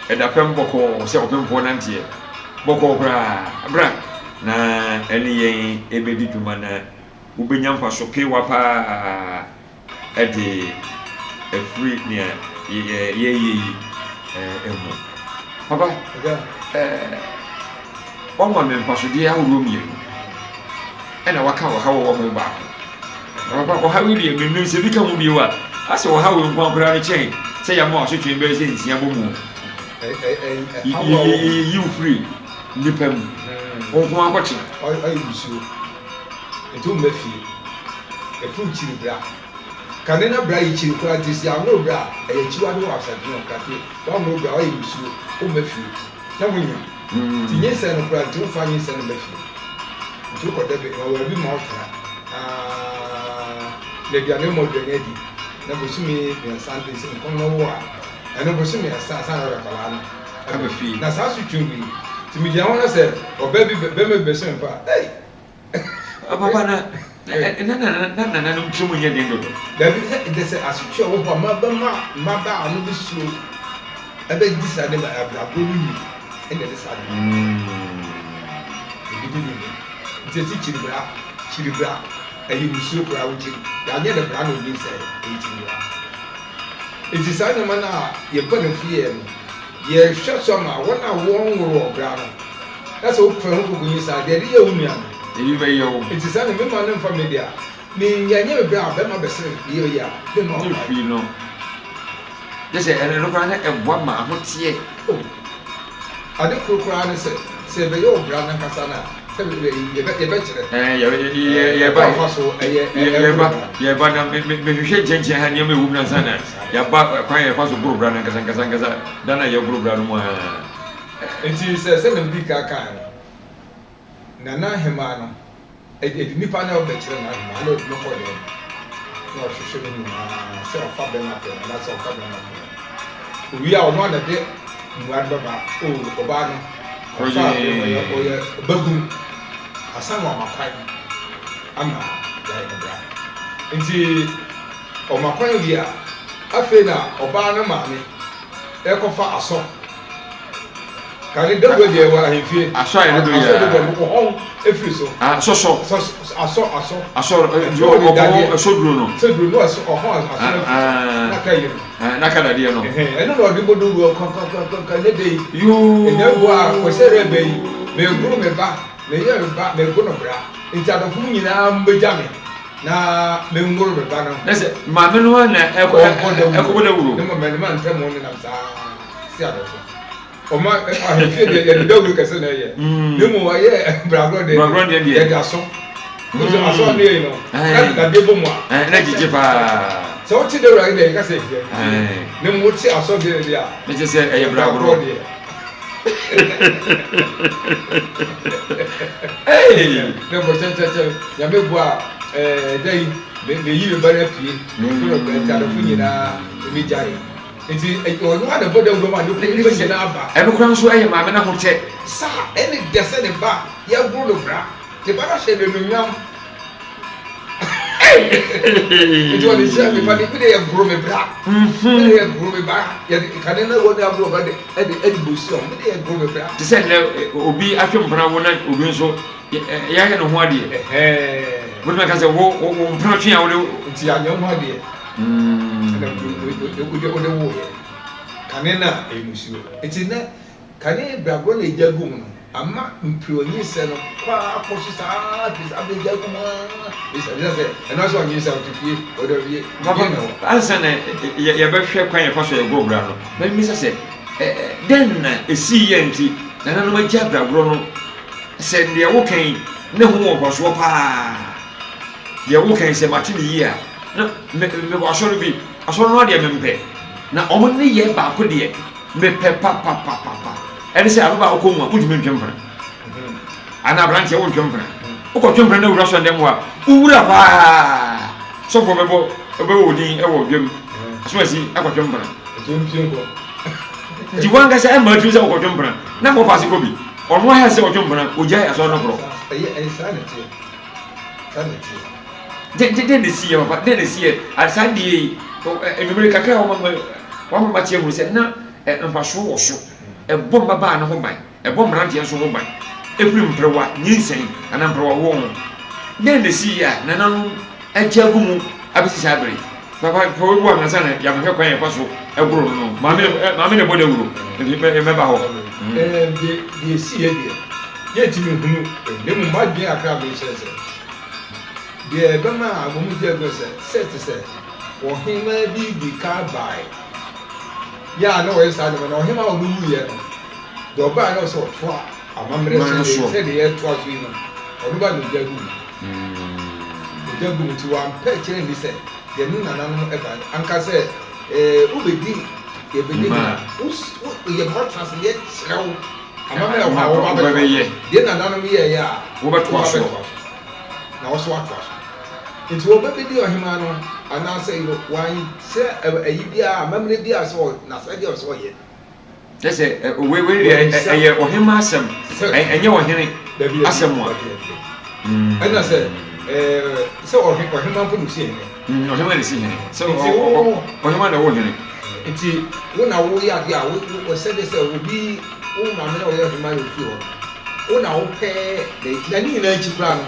ɛda fam bɔkɔɔ sɛ ɔpempoɔ nanteɛ bɔkɔɔ koraa. Bra. na ɛne yɛn ɛbɛdi dwuma na wobɛnya mfaso pewa paa de afiri nea yɛyɛ yi mu. Papa, woama me mfasodeɛ ahodoɔ mmienu, ɛna waka ɔhaw a ɛwɔ ho baako. Na papa, ɔhaw yi deɛ menim sɛ bi ka ho bio a, asɛ ɔhaw yi nko koraa no kyɛn sɛ yɛama asotwe bɛyɛ sɛ nsia bɔ mu. Yiyi wo firi nnipa mu, wo nko akɔtena. Ɔyɛ musuo. Nti wo mma fie. Ɛfiri kyiri bra. Kane na bra yi kyiri koraa nti sɛ yɛanworo bra a ɛyɛ akyiwade wɔ Asantehene hɔ koraa nti woanworo bra woayɛ musuo wo mma fie na wo nyam nti nyinsɛn no koraa nti wo mfa nyinsɛn no mma fie nti wo kɔ da bi ma baabi ma wo tena aa na aduane wo ma aduane adi na bosome miɛnsa nti sɛ nkɔm no wo a ɛno bosome miɛnsa ansa na wode akwadaa no aba fie na saa so twe wei nti megyina hɔ na sɛ ɔbaa bi bɛma bi bɛsɛ me mpa a ei. Papa na na na na nananom tirim nyɛ den dodo. Dabi sɛ nkyɛ sɛ asotwe a ɛwɔ hɔ a mabɛma mmabaa no bɛsuro ɛbɛdi saa nneɛma abrabɔ no ni ɛna ɛde saa nneɛma ebi di ne ni nti ɛsi kyiri bra kyiri bra ɛyɛ musuo koraa wo kyiri yɛanyɛ ne bra na onim sɛ ɛyɛ kyiri bra nti saa nneɛma no a yɛn mpanimfoɔ yɛɛ no Yɛhwɛ so ama wɔn a wɔnworo wɔ bra no, na sɛ wopɛ ho kokoyi saa, deɛ ɛde yɛ wo nua no. Ebi bɛyɛ wo. Enti saa na mema no mfa me dea. Menya nyɛ me bra a bɛrima bɛsere me yɛ yie a, memma wo Ne kwan. firi no, gye sɛ ɛno koraa na ɛboa ma ahoteɛ. Oh, ade koro koraa ne sɛ, sɛ yɛbɛyɛ wo bra no ankasa no a, sɛ yɛbɛ, yɛbɛkyerɛ. Ɛɛ, yɛ, yɛ, yɛ, Ɛɛ, yɛba, ɛkwan fa so ɛyɛ, ɛ, ɛboro yɛba, bra no. yɛba na me, me, mehwehwɛ nkyɛnkyɛn ha nneɛma ɛwɔ mu no ansa na yɛaba kwan a yɛfa so boro bra no ankasa ankasa ankasa da no a yɛboro bra no mu ara. Enti sɛ sɛnea midii kan kae no, Nana Hemaa no, ɛde nipa na ɔbɛkyerɛ Nana Hemaa na ɔde no kɔ dan mu na ɔhwehwɛ no nyinaa sɛ ɔfa bɛrima pɛn anaasɛ ɔmfa bɛrima pɛn. Owie a ɔno ara na ɛde mmuae no bɛba, o ɔbaa no ɔfa bɛrima ɔyɛ ɔyɛ ɔbabun ansa na wama kwan ama yɛayɛ no bra. Nti ɔma kwan wie a, afei na ɔbaa no maame rekɔfa asɔ. Kane dawuro deɛ wɔ ahemfie. Asɔ a yɛde do yɛ. Asɔ de dɔ no wɔhɔn efiri so. Asɔsɔ. Asɔ asɔ. Asɔ ɔbɔ ɛsɔ duro no. Sɛ duro no ɛsɔ ɔhɔn asɔ no efiri so. Na ka yɛ no. Na ka dadeɛ no. Ɛno na ɔde bɔ dawuro kankankankan ne de yi. Yoo. Ɛnyɛ bo a kɔsɛ rɛ bɛ yi. Mɛ goro me ba mɛ yɛ me ba mɛ go no bra nti adɔfo mu nyinaa mo bɛ gya me. Na menworo me ba no. Na sɛ maame no ara na ɛkɔ ɛkɔbɔ dawuro. Ne mma ne mma ntam wɔn nenam saa si adɔfo. Ɔma ahemfie deɛ yɛde dawuro kɛse na ɛyɛ. Ne mu wɔyɛ bragorɔ deɛ. Bragorɔ deɛ deɛ. Yɛde aso. Nso aso ano yɛ no. Na dadeɛ bɔ mu a. Na gyigye paa. Sɛ wote dawuro ayɛ deɛ yɛka sɛ efie. Ne mu wote aso deɛ deɛ a. Ne kyɛ sɛ ɛyɛ bragorɔ. deɛ. Ne bɔ kyɛnkyɛnkyɛn nyame boa ɛɛ da yi meyi me ba no apue mekɔ no ntaadefo nyinaa ɛmi gyae nti ɔno a na bɔ dawuro ma ne kunu ba nyinaa ba. Ɛno koraa nso ɛyɛ maame no ahokyɛ. Saa ɛne dɛ sɛ ne ba yɛgoro no bra ne ba no ahyɛ no anuonyam. Nti ɔde hyɛ me ba de mede yɛ goro me bra mede yɛ goro me ba yɛde kane na wɔde agoro ba de ɛde ɛde bɔ si ɔmo mede yɛ goro me bra. Te sɛ nnɛ obi ahwɛ mpena wo na obi nso yɛayɛ ne ho adeɛ. Wotumi aka sɛ wo wo mpena twe a wode. Nti yɛanyɛ ho adeɛ. Ɛna wode wode woyɛ kane na ɛyɛ musuo nti nɛ. Kane bragorɔ na egya gu mu no ama mpire ɔnyinsɛn no kɔ ara kɔ so saa ara firi saa berɛ egya gu mu ara bisa bisa sɛ ɛno ara sɛ ɔnyinsɛn ɔte fie ɔda fie Papa, biribi na wɔ. ansa na yɛbɛhwɛ kwan yɛfa so yɛgoro bra no, mɛmisa sɛ, dɛn na esii yɛ nti nananom agya bragorɔ no? Sɛ deɛ woka yi ne ho wɔ mfasoɔ paa, deɛ woka yi sɛ mate ne yie a, na mewɔ asɔre bi, asɔre no adeɛ mempɛ, na wɔn nneyɛɛ baako deɛ Mepɛ papapapapa. Ɛne sɛ ababaa wokɔ mu a wontumi ntwe mpena. Anaa aberanteɛ wontwe mpena. Wokɔtwe mpena na wura sɔndɛm hɔ a, wowura hɔ a sɔfoɔ bɛbɔ bɛbɔ wo din wɔ dwam. Asomasi akɔtwe mpena. Nti wankasa ɛmma atumi sɛ wokɔtwe mpena na mmɔ paase kɔ bi. Ɔno ahɛ sɛ ɔtwe mpena, ogyae asɔre no korɔ. Dɛn na ɛsiiɛ papa? Dɛn na ɛsiiɛ? Saa adeɛ yi, anwummere kakra a wɔma wɔama mate ahunu sɛ na mfasoɔ wɔ so. Ɛbɔ mmabaa no ho ban, ɛbɔ mmeranteɛ nso ho ban. Ɛfiri mperewa nyinsɛn anaa mperewa woɔ ho. Dɛn na ɛsii a nananom agye agu mu abɛsi saa bere yi? Papa, fa wei boa me ansa na yɛabɛhwɛ kwan a yɛfa so goro no no. Maame na maame na ɛbɔ dawuro, nti mɛba hɔ. Deɛ deɛ ɛsiiɛ deɛ, yɛntumi nhunu, na mmom m'adwene kakra a mekyerɛ sɛ, deɛ ɛbɛma a wɔgye agu sɛ, sɛ te sɛ ɔhemaa bi di kan baeɛ, yɛ a na ɔyɛ saa nneɛma, na ɔhemaa a ɔno wuiɛ no, Deɛ ɔbaeɛ na ɔsɛ ɔtoa amammerɛ sɛdeɛ sɛdeɛ yɛtoa so yi no, ɔno ba na ɔgya gu mu. Ɔgya gu mu nti wampɛ akyire anni sɛ deɛ ne nananom ɛba no anka sɛ ɛɛ wobɛdi yɛbɛdi hene a wo yɛma wotena ase na yɛkyerɛ wo amammerɛ a wɔba bɛtoa so deɛ nananom yɛɛyɛ a wobɛtoa so na wɔso atoa so. Nti wɔbɛbɛdi ɔhemaa no anaasɛ yi no wankyerɛ ayi biara amammerɛ biara sɛ n'asɛdeɛ ɔsɛ ɔyɛ. Kyerɛ sɛ wei wei deɛ ɛyɛ ɔhemmaa asɛm, ɛnyɛ ɔhene asɛm a. Ɛna sɛ sɛ ɔhemmaa mpo na osi hene. Ɔhemmaa na esi hene. Sɛ ɔhemmaa na ɛwɔ hene. Nti wo na woyɛ adeɛ a wo sɛdeɛ sɛ obi wo maame na ɔyɛ ɔhemmaa na ofi hɔ no wo na wopɛ na ne nyinaa akyi koraa no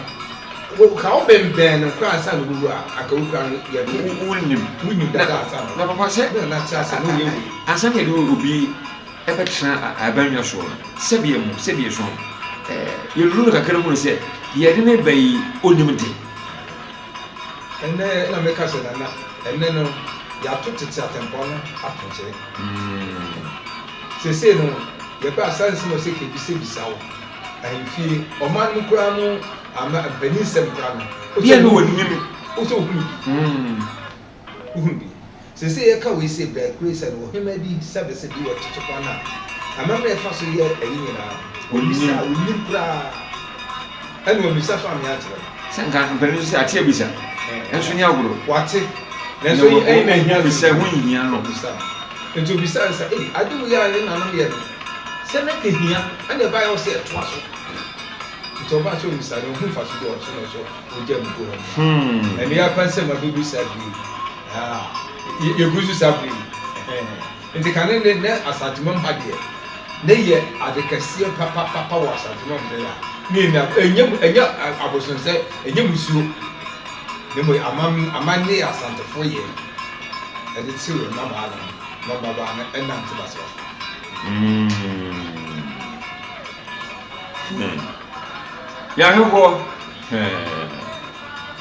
Wo ka wo bɛnbɛn no koraa ansa na obewu a, anka wo kura no yɛ no. Wonnim. Wonnim dada ansa na. Na papa sɛ. Na na te ase na ɔyɛ wei. Ansa na yɛde obi bɛtena abannwa soɔ no, sɛdeɛ mu, sɛdeɛ so no, yɛnunu no kakra hunu sɛ deɛ yɛde no reba yi, ɔnim de. Ɛnnɛ na meka sɛ Nana, ɛnnɛ no, yɛato tete atɛmpɔn no ato nkyɛn. Seesei no, yɛba a, saa nsɛm a ɔsɛ kebisabisa wo. Ahemfie, ɔman no koraa mu ama mpaninsɛm koraa no. Bia na wɔnim. Wo sɛ wohunu bi. Wohunu bi. Seesei yɛka wei sei brɛ koro yi sɛ no ɔhemmaa bi sɛbese bi wɔ tete kwan no a amammerɛ ɛfa so yɛ ayi nyinaa no ɔmmisa ɔnnim koraa ɛna ɔmmisa so ammea ankyerɛ no. Sɛ nka mpanin nso sɛ ate abisa nso nyɛ agorɔ. Wate nanso ɛyi na ɛhia no. Bisa ho nhia no. Ɔmmisa no. Nti ɔbisa no sɛ ei ade wei a yɛn nanom yɛ no Sɛ na ehia, ɛna ɛbaeɛ a ɔsɛ ɛtoa so. Nti ɔbaa sɛ ɔmmisa no, ɔhu mfaso bi wɔ so na ɔsɛ ɔgya mu gu hɔ no. Ɛno yɛ apa nsɛm abɛgu saa bere yi. Yɛgu so saa bere yi. Nti kane ne na Asantemam ha deɛ, ne yɛ ade kɛseɛ papapapa wɔ Asantemam sɛ yɛ a, ne yɛ ɛnyɛ ɛnyɛ abosonsɛ, ɛnyɛ musuo. Ne mmom amanne yɛ Asantefoɔ yɛ ɛde tew mmabaa no, ma mmabaa no ɛnante basabasa. Yɛahwehwɔ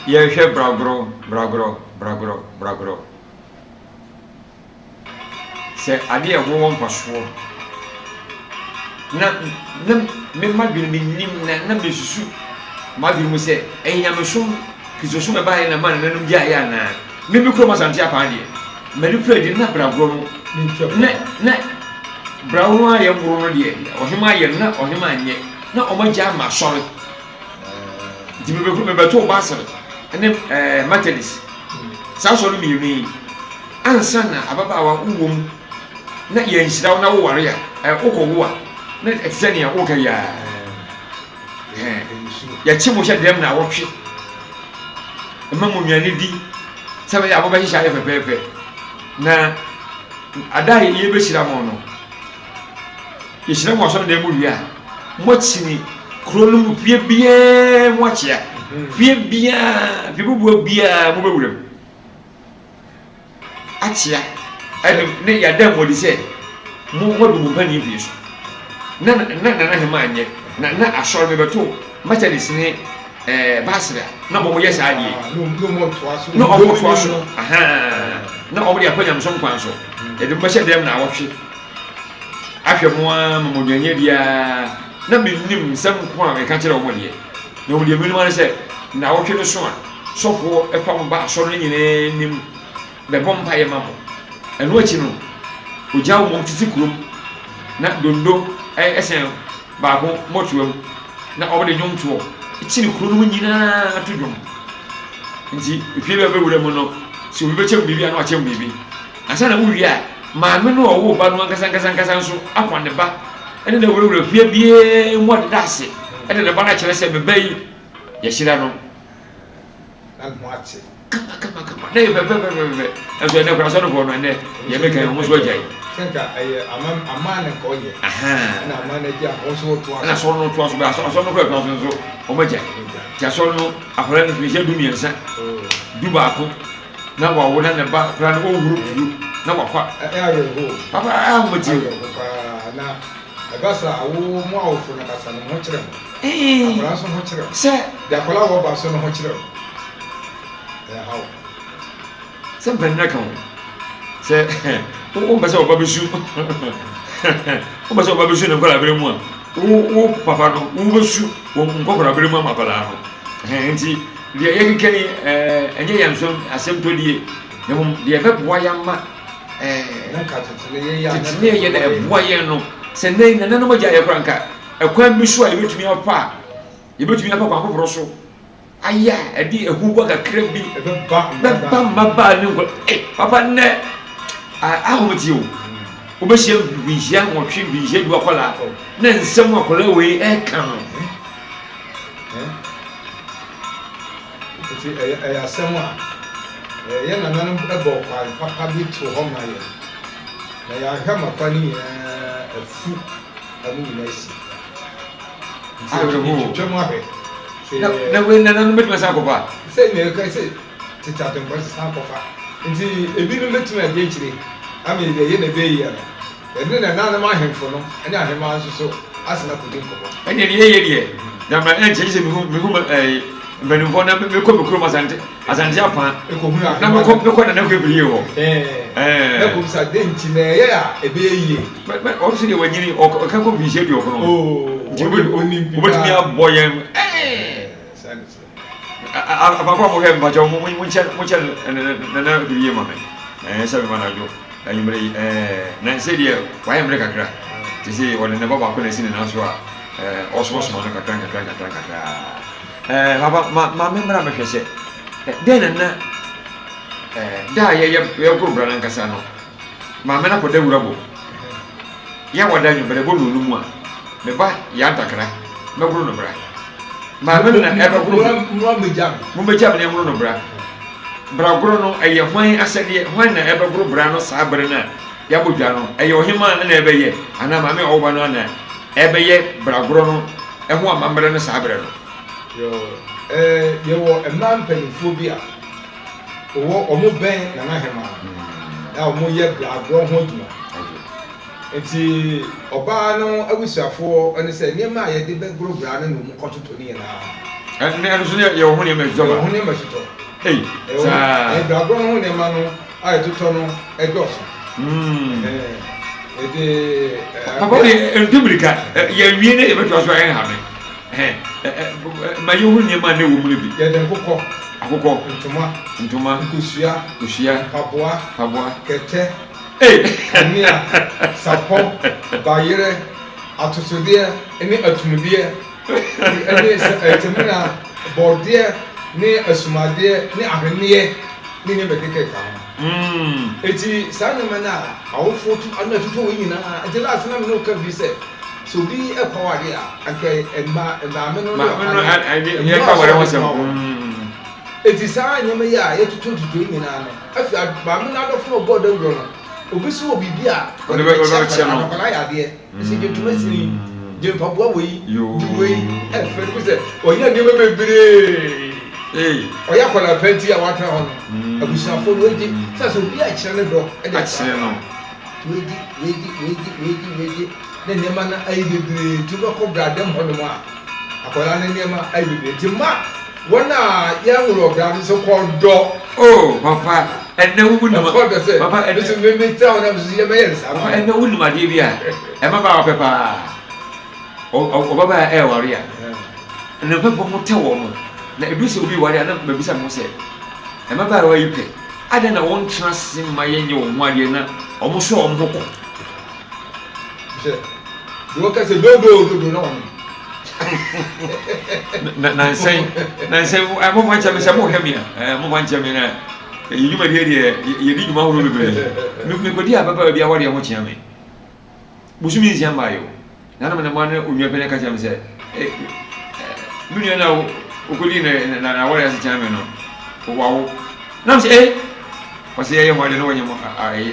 yɛhwɛ bragorɔ bragorɔ bragorɔ bragorɔ. Sɛ adeɛ a ɛho wɔ mfasoɔ na na me m'adwene mennim na na mesusu m'adwene mu sɛ ɛyɛ nyamesom Kristosom ɛbaeɛ na ɛmaa nananom gyaeɛ anaa. Me me kurom Asante Apaa deɛ, m'ani kura di na bragorɔ no, na na bragorɔ no ayɛ ngoro no deɛ, ɔhemaa yɛ no na ɔhemaa nyɛ, na wɔn agya ama asɔre. Nti mebɛkuru mebɛtoo Basel ne ɛɛ Methodist. Saa asɔre mmienu yi, ansa na ababaawa wowɔ mu na yɛnhyira wo na woware a, ɛ wokɔwo a, na ɛte sɛ nea woka yi ara. Yɛkye mo hyɛ dɛm naawɔtwe ma mo nnuane di sɛ bɛyɛ a mobɛhyehyɛ ayɛ fɛfɛɛfɛ. Na ada a yɛbɛhyira mo no, yɛhyira mo asɔredan mu wie a, moakyini kuro no mu fie biara mu akyea. Fie biara, fie bubuo biara mobɛwura mu. akyea ɛne ne yɛada mu adi sɛ mo moadu mo mpanyin mfie so. Na na Nana Hemaa nyɛ na na asɔre mebɛto Methodist ne ɛɛ Basra na wɔn yɛ saa adeɛ yi. Na wɔn toa so ahaa na wɔn de akɔ nyamesom kwan so. Yɛde mo bɛhyɛ dɛm na awɔtwe ahwɛ mo ara ma mo aduane adi ara na mennim nsɛm nko a meka kyerɛ wɔn deɛ. Na wɔn deɛ menim ara ne sɛ na awɔtwe no so a sɔfoɔ fa mo ba asɔre no nyinaa anim bɛbɔ mpaeɛ ma mo. Ɛno akyi no, ɔgya wɔn tete kurom na donno sɛn baako mmɔtoam na wɔde nnwomtoɔ kyini kuro no mu nyinaa to dwom. Nti efie bi a bɛwura mu no, sɛ obi bɛkyɛ mu biribi a na wakyɛ mu biribi. Ansa na wowie a, maame no a ɔwoo ba no ankasa ankasa ankasa nso afa ne ba ne no awurawura fie biara mu adeda ase de ne ba no akyerɛ sɛ me ba yi yɛahyira no. Na ne ho ate. Kama kama kama na yɛ fɛfɛfɛfɛfɛ. Nanso ɛnɛ koraa asɔrefoɔ no ɛnɛ deɛ meka yi wɔn nso agyae. Sɛ nka ɛyɛ aman aman na nka ɔyɛ. Ɛna aman no agya wɔn nso wɔtoa so. Ɛna asɔre no toa so bɛ asɔre no kora toa so nso wɔn agya. Ti asɔre no akwadaa no mfinhyia 13 11 na wawo na ne ba akwadaa no ɔnhuru tuo na wakɔ. Ɛyɛ awerɛho. Papa ahomete. Awerɛho paa na ɛba saa awo mo awofo no kasa no mo ho kyerɛ mo. Akwadaa nso ho kyerɛ mo. Sɛ. De akwadaa wɔ ba so no ho kyerɛ mo. Ɛyɛ haw. Sɛ mpanyin aka ho sɛ wompɛ sɛ ɔba bɛsu wompɛ sɛ ɔba bɛsu ne nkwadaa mu a wo wo papa no wobɛsu wɔ nkɔkora mu ama akwadaa no nti deɛ yɛkeka yi ɛnyɛ yɛn nso asɛm tɔdie na mmom deɛ ɛbɛboa yɛn ama tete ne yɛ na ɛboa yɛn no sɛ nnɛ nananom agya yɛ kora nka ɛkwan bi so a yɛbɛtumi afa a yɛbɛtumi afa kwan foforɔ so Ayɛ a ɛde ahubɔ kakra bi bɛba mmabaa ne nkwa. Ee, papa nnɛ ahomete o. Wobɛhyia mfinhyia 8, mfinhyia 10 akwadaa na nsɛm akwadaa wei ɛka no. Nti ɛyɛ asɛm a yɛn nananom bɔ kwan papa bi to hɔ ma yɛn, na yɛahwɛ ma kwan no nyinaa afu na mo nyinaa si. Nti yɛtwitwa mu ahwɛ. Na na wei nananom bɛtumi asan akɔfa? Sɛ nea ɛka sɛ tete adenkwa sɛ san kɔfa. Nti ebinom bɛtumi agye akyire ama yɛde ɛyɛ na ɛbɛyɛ yie no. Yɛne nananom ahemfo no ne ahemmaa nso so asan akɔdi nkɔmmɔ. Ɛnneɛ deɛ yɛyɛ deɛ, na ma ɛnkyɛ gye sɛ mehu mehu ɛɛ mpanimfoɔ na mekɔ me kurom Asante Asante Apaa na mekɔ mekɔ Nana Kwebrie hɔ. Ɛɛ. Na kɔbisa dɛn nti na ɛyɛ a ɛbɛyɛ yie. Ɔno nso deɛ wanyini ɔka kɔ mfinhyia 90. Nti wobɛtumi abɔ yɛn. Apako a mohwɛ mpakyɛw monkyɛ monkyɛ Nana Kwebrie ma me. Ɛɛ sɛ mema no adwo anwummerɛ yi ɛɛ na sɛ deɛ wayɛ mmerɛ kakra te sɛ ɔde ne ba baako na asi ne nan so a ɛɛ ɔsomasoma no kakra nkakra nkakra nkakra. Ɛɛ papa ma ma me mmra mehwɛ sɛ dɛn na na ɛɛ da a yɛyɛ yɛgoro bra no ankasa no maame no akɔda wura bɔ yɛ wada anwummerɛ bɔ no mu a me ba yɛ antakra mɛgoro no bra maame no na ɛbɛgoro mo mmɛgya me na ɛngoro no bra bragoro no ɛyɛ hwan asɛdeɛ hwan na ɛbɛgoro bra no saa bere no a yɛabɔ dwa no ɛyɛ ɔhemaa na ɛbɛyɛ anaa maame a ɔwɔ ba no ana ɛbɛyɛ bragorɔ no ɛho amammerɛ no saa berɛ no. Yoo, eh, yɛwɔ mmaa mpanimfoɔ bi a wɔwɔ wɔn bɛn Nana Hemaa na wɔn yɛ bragorɔ ho adwuma. Nti ɔbaa no abusuafoɔ ne sɛ nneɛma a yɛde bɛgoro bra no na wɔn kɔtotɔ ne nyinaa. Ɛno ɛno nso yɛwɔ ho nneɛma ɛtotɔ ba. Yɛwɔ ho nneɛma ɛtotɔ. Ei, saa. Ɛyɛ bragorɔ no ho nneɛma no a yɛtotɔ no ɛdɔɔso. Yɛde. Papa wo deɛ ntu mirika yɛnwie ne yɛbɛtoa so a ɛnha me. Ma yɛhu nneɛma a na ɛwɔ mu no bi. Yɛde nkokɔ. Akokɔ. Ntoma. Ntoma. Nkosua. Kosua. Mpaboa. Mpaboa. Kɛtɛ. Kanea. Sapɔ. Bayerɛ. Atosodeɛ ne atumudeɛ. Ne samina, bɔɔdeɛ ne asumadeɛ ne ahweneɛ ne nneɛma ɛkeka ɛka ho. Eti saa nneɛma no a awofoɔ tu ano ɛtotɔ wei nyinaa nti last na me ne wo ka bi sɛ sɛ obi ɛkɔ awadeɛ a anka mma maame no ne papa no mmoa sɛ ɔde ma wɔn. Eti saa nneɛma yi a yɛtotɔ totɔ yi nyinaa no afei maame no adɔfo no ɔbɔɔ dawuro no obi so wɔ biribi a ɔde bɛkyɛ akwadaa no akwadaa yɛ adeɛ. Sɛ gye ntoma sini, gye mpaboa wei, gye wei, ɛfɛ no sɛ ɔyɛ nneɛma bebree. Ɔyɛ akwadaa pɛ nti a watena hɔ no, abusuafoɔ no wei sɛ sɛ obi akyerɛ ne dɔ ɛde akyerɛ no. Wei gye, wei gye, wei gye, wei gye, wei gye, ne nneɛma no ayɛ bebree nti wobɛkɔ bradɛm hɔ nom a, akwadaa no nneɛma ayɛ bebree nti mma wɔn a yɛnworɔ bra no nso kɔ dɔ. Oh papa ɛnɛ wo nim Ɛkɔ dɔ sɛ papa ɛnɛ nso me me tena hɔ na nso yɛ mɛyɛ no saa papa ɛnɛ wo nim adeɛ bi a ɛma baa ɔpɛ paa ɔbabaa a ɛware a ne mpɛpɔ ho tɛ wɔn na edu sɛ obi ware a na mabisa me ho sɛ mmabaawa yi pɛ adɛn na wɔn tena ase ma yɛnyɛ wɔn ho adeɛ na wɔn so wɔn ho kɔ. Hwɛ, deɛ wɔka sɛ dodo dodo na ɔno. Na nansɛn nansɛn momfa nkyɛ me sɛ mohwɛ me a momfa nkyɛ me na yɛ dwumadie deɛ yɛdi dwuma ahorow bebree. Mekɔdi ababaawa bi awadeɛ ho kyea me. Bosome 6 mmaeɛ o. Na na mene ne onua panin ka kyerɛ me sɛ me nua no a wokɔdi na awadeɛ ase kyea me no wawo. Na me sɛ eh. Ɔsɛ yɛyɛ ho ade na wɔnyɛ mo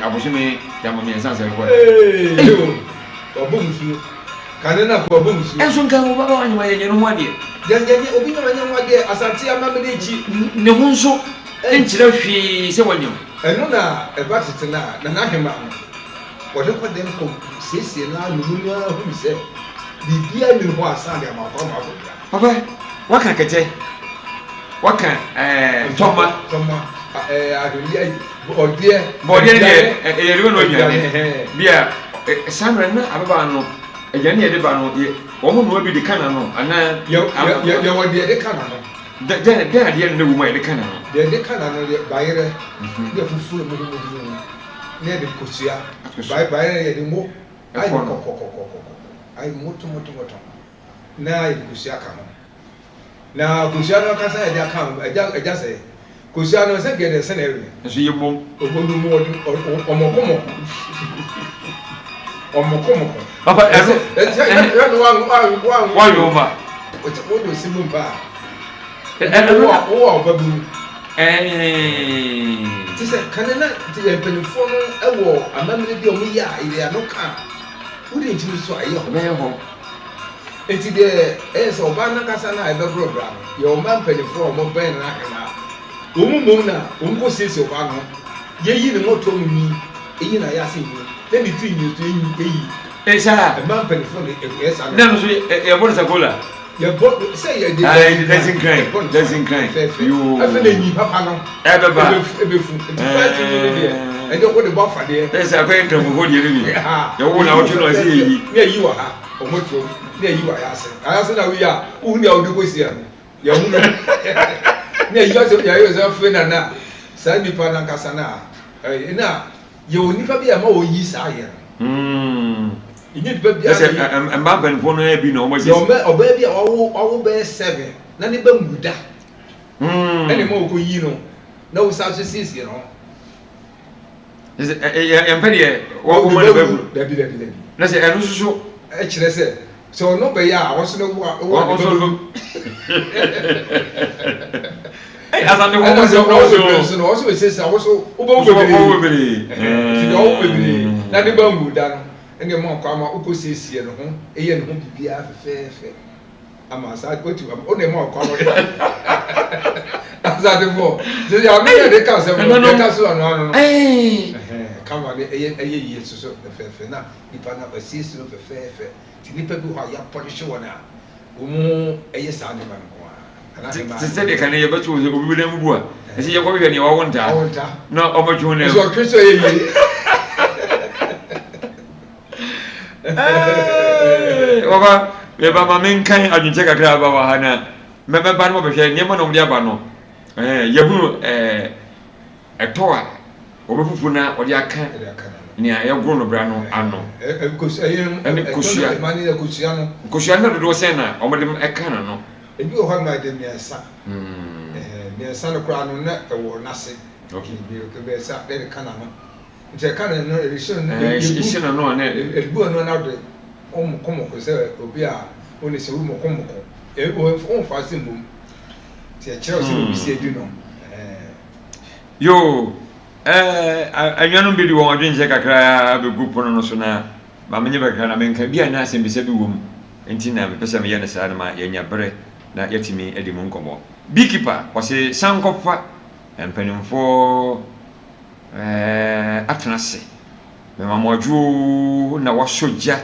abosome yamma mmiɛnsa sɛ ɛkɔ. Wabɔ musuo. Kane na kɔ wabɔ musuo. Ɛnso nka wo baba wanyɛ ma yɛnyɛ no ho adeɛ. Yɛnyɛ obi nyɛ ma nyɛ ho adeɛ Asante amammerɛ akyi. Ne ho nso nkyerɛ hwee sɛ wanyam. Ɛno na ɛba tete no a Nana Ahemaa no wɔde kɔ dɛm kɔ siesie no ara no mu no ara hunu sɛ biribiara nni hɔ a san de ama akɔ ama akɔ bra. Papa waka kɛtɛ, waka ɛɛ tɔma. Tɔma ɛɛ ahweneɛ ayi bɔdeɛ. Bɔdeɛ deɛ ɛyɛ de bɛ no aduane bi a saa mmerɛ na ababaa no aduane yɛde ba no yɛ wɔn noa bi de ka n'ano anaa. Yɛ yɛ yɛwɔ deɛ yɛde ka n'ano. Dɛ dɛn dɛn adeɛ na ɛwɔ mu a yɛde ka n'ano. Deɛ yɛde ka n'ano deɛ bayerɛ ne fufuo muhumuhu ne yɛde kosua bayerɛ yɛde ngo ayɛ kɔkɔkɔkɔkɔ ayɛ motomotomoto. Na yɛde kosua ka ho. Na kosua no ankasa yɛde aka ho, agya agya sɛ kosua no sɛ nka yɛde nsa na ɛwe. Nso yɛ mmom. Ɔmo mu ɔde ɔmɔkomɔko. Ɔmɔkomɔko. Papa ɛno. Ɛsɛ ɛno wa wa wa. Wa yɔ ma. Ɔte wo de osi mu mpa. Ɛno wo wo a ɔba bi mu. Ɛɛ. Te sɛ kane na te yɛ mpanyinfoɔ no ɛwɔ amammerɛ bi a ɔmo yɛ a yɛde ano ka a wode nkyini so a ɛyɛ hɔ. Ɛbɛyɛ hɔ. Enti deɛ ɛyɛ sɛ ɔbaa no ankasa no a ɛbɛborɔ bra no, yɛwɔ mmaa mpanimfoɔ a wɔbɛn no ahemaa. Wɔn mmom na wɔkɔsiesie ɔbaa no ho. Yɛyi ne mmɔtoa mu nwi, yɛyi n'ayase nwi, na ne tiri nwi nso yɛyi. Ee saa. Mmaa mpanimfoɔ na ɛyɛ saa nneɛma. Na ɛno nso yɛbɔ no sakola. Yɛbɔ sɛ yɛde. Ayi dasi nkran. Yɛbɔ no dasi nkran. Fɛfɛ. Yoo. Afei na nwi papa no. Ɛbɛba. Ɛbɛfu. Nti fɛs nwi no deɛ ɛde wode bɔ afadeɛ. Ɛsɛ akɔyɛ nkramofoɔ deɛ no bi. Yɛwo na awɔtwe no ɛsɛ yɛyi. Ne ayi wɔ ha. Wɔn turom ne ayi wɔ ayase. Ayase na woyi a wohu nea wode kɔsi ano. Yɛhu no. Ne ayi ɔsɛ yɛayɛ sɛ afei na na saa nipa no ankasa no a ɛyi na yɛwɔ nipa bi a ɛma wɔyi saa yɛ no. Ɛnyɛ nipa bi a. Ɛsɛ mmaa mpanimfoɔ no bi na wɔn asisi. Yɛ ɔbaa bi a wawo wawo bɛyɛ seven na ne ba nwu da. Ɛna ɛma wɔkɔ yi no na wosan so siesie no ho. Yɛmpɛ deɛ wɔwo ma ne ba wu. Dabi dabi dabi. Na sɛ ɛno nso so. Ɛkyerɛ sɛ sɛ ɔno bɛyɛ a ɔso no wo a wo a ne ba wu. Asante wɔn Ɛna sɛ sɛ ɔwɔ ɔso bebree nso no ɔso bɛsiesie a woso wobɛwo bebree. Wɔwo bebree. Nti deɛ ɔwo bebree na ne ba nwu da no ɛna ɛma ɔkɔ ama wokɔ siesie ne ho ɛyɛ ne ho biribiara fɛfɛɛfɛ. Ama saa otu ama ɔna ɛma ɔkwa no asantefo sɛ yɛ ano yɛ de ka asɛm no yɛ ka so ano ano no kama ne ɛyɛ ɛyɛ yie soso fɛfɛɛfɛ na nipa na asiesie no fɛfɛɛfɛ ti nipa bi hɔ a yɛapɔlehye wɔn a wɔn ɛyɛ saa nneɛma no nko ara te sɛ deɛ kane yɛbɛto sɛ obi bɛdan mu bu a ɛsɛ yɛkɔhwehwɛ neɛ wawo ntaa na ɔmɛtwe wo nso ɔtwe sɛ ɛyɛ yie. Papa, meba ma menkan adwenkyɛ kakra aba wɔ ha na mɛba no mabɛhwɛ nneɛma na wɔde aba no. Yɛhunu ɛtɔ a wɔbɛfufu na wɔde aka nea yɛgoro no bra no ano. Ɛne kosua. Kosua no dodoɔ sɛn na wɔde ɛka no no? Ebi wɔ hɔ ma ɛde mmiɛnsa. Mmiɛnsa no koraa no na ɛwɔ n'ase. Mmiɛnsa na ɛde ka n'ano. Nti ɛka no no ɛhyɛ no ɛhyɛ no no a na ɛgu ɛno na de ɔmokomoko sɛ obi a ɔne sɛ womokomoko ɔmfa ase mmom nti ɛkyerɛ sɛ obi si adi no. Yoo, ɛɛ anuanom bi de wɔn adwenkyerɛ kakra bɛgu pono no so na ma menye bɛkra na menka bi a na asɛmbisa bi wɔ mu nti na mepɛ sɛ meyɛ no saa no ma yɛanya berɛ na yɛatumi adi mu nkɔmmɔ. Beekeeper, ɔse san kɔfa mpanimfoɔ Ɛɛ atena ase. Mema mo adwo oo na wasɔ gya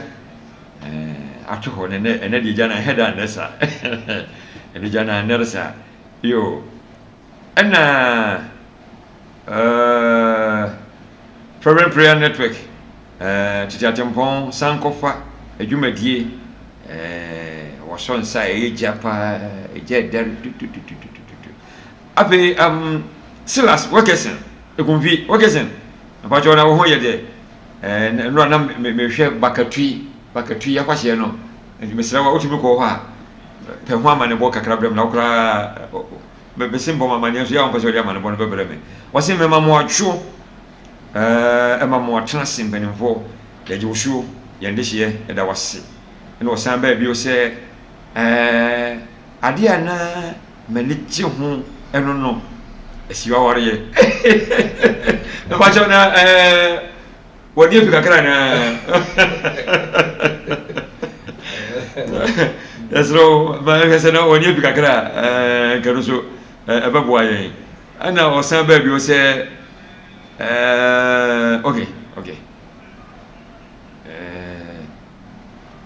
ɛɛ ato hɔ na ɛnɛ ɛnɛ deɛ gya no ɛhɛ da nnɛ saa ɛnɛ gya no annɛre saa yoo ɛna ɛɛ Fervent Prayer Network ɛɛ tete atempɔn sankɔfa adwumadie ɛɛ wɔsɔ nsa a ɛyɛ gya paa gya ɛdɛre tutututututu. Afei um, Silas Wilkerson, Ekumfi Wilkerson, mpakyɛw na wo ho yɛ dɛ. Eh, nnora na mehwɛ Bakatui, Bakatui afahyɛ no. Nti mesrɛ wo, wotumi kɔ hɔ a, pɛ ho amanebɔ kakra brɛ me na wo koraa mese mbɔ me amaneɛ nso yɛ a wompɛ sɛ wode amanebɔ no bɛbrɛ me. Wɔse mema mo atwo, eh, ɛma mo atena ase mpanimfoɔ, yɛgye wo so, yɛn dehyeɛ, yɛda wo ase. Ɛna ɔsan baa bio sɛ, eh, adeɛ a na M'ani gye ho ɛno no asiwa awareɛ. Mpakyɛw na ɛɛ wɔde afi kakra na yɛsrɛ wo ma ɛhwɛ sɛ na wɔde afi kakra ɛɛ nka no so ɛbɛboa yɛn. Ɛna ɔsan baa bio sɛ ɛɛ okay okay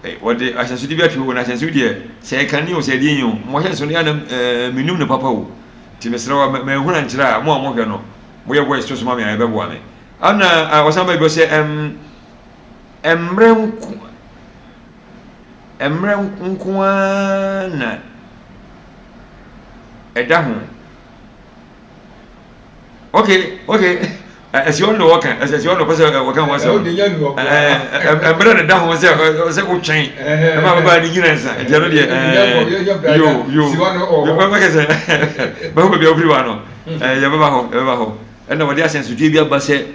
ɛɛ wɔde ahyɛnsode bi ato hɔ na ahyɛnsode deɛ sɛ ɛkane o sɛ ɛdeɛ yi o mo ahyɛnsode no anam ɛɛ menim no papa o nti mesrɛ wa mɛhunu ankyerɛ a mo a mohwɛ no moyɛ voice to so ma me a ɛbɛboa me. Ɛna ɔsan baa bio sɛ ɛm mmerɛ nko mmerɛ nko ara na ɛda ho. Okay, okay. Ɛsi hɔ na wɔka, ɛsi hɔ na ɔpɛ sɛ wɔka ho asɛm. Mmerɛ na ɛda ho sɛ sɛ wotwɛn ɛma ababaa no nyina nsa. Ɛdeɛ no deɛ yo yo bɛka sɛ bɛho baabi a wofiri wa no yɛbɛba hɔ yɛbɛba hɔ. Ɛna wɔde ahyɛnsodeɛ bi aba sɛ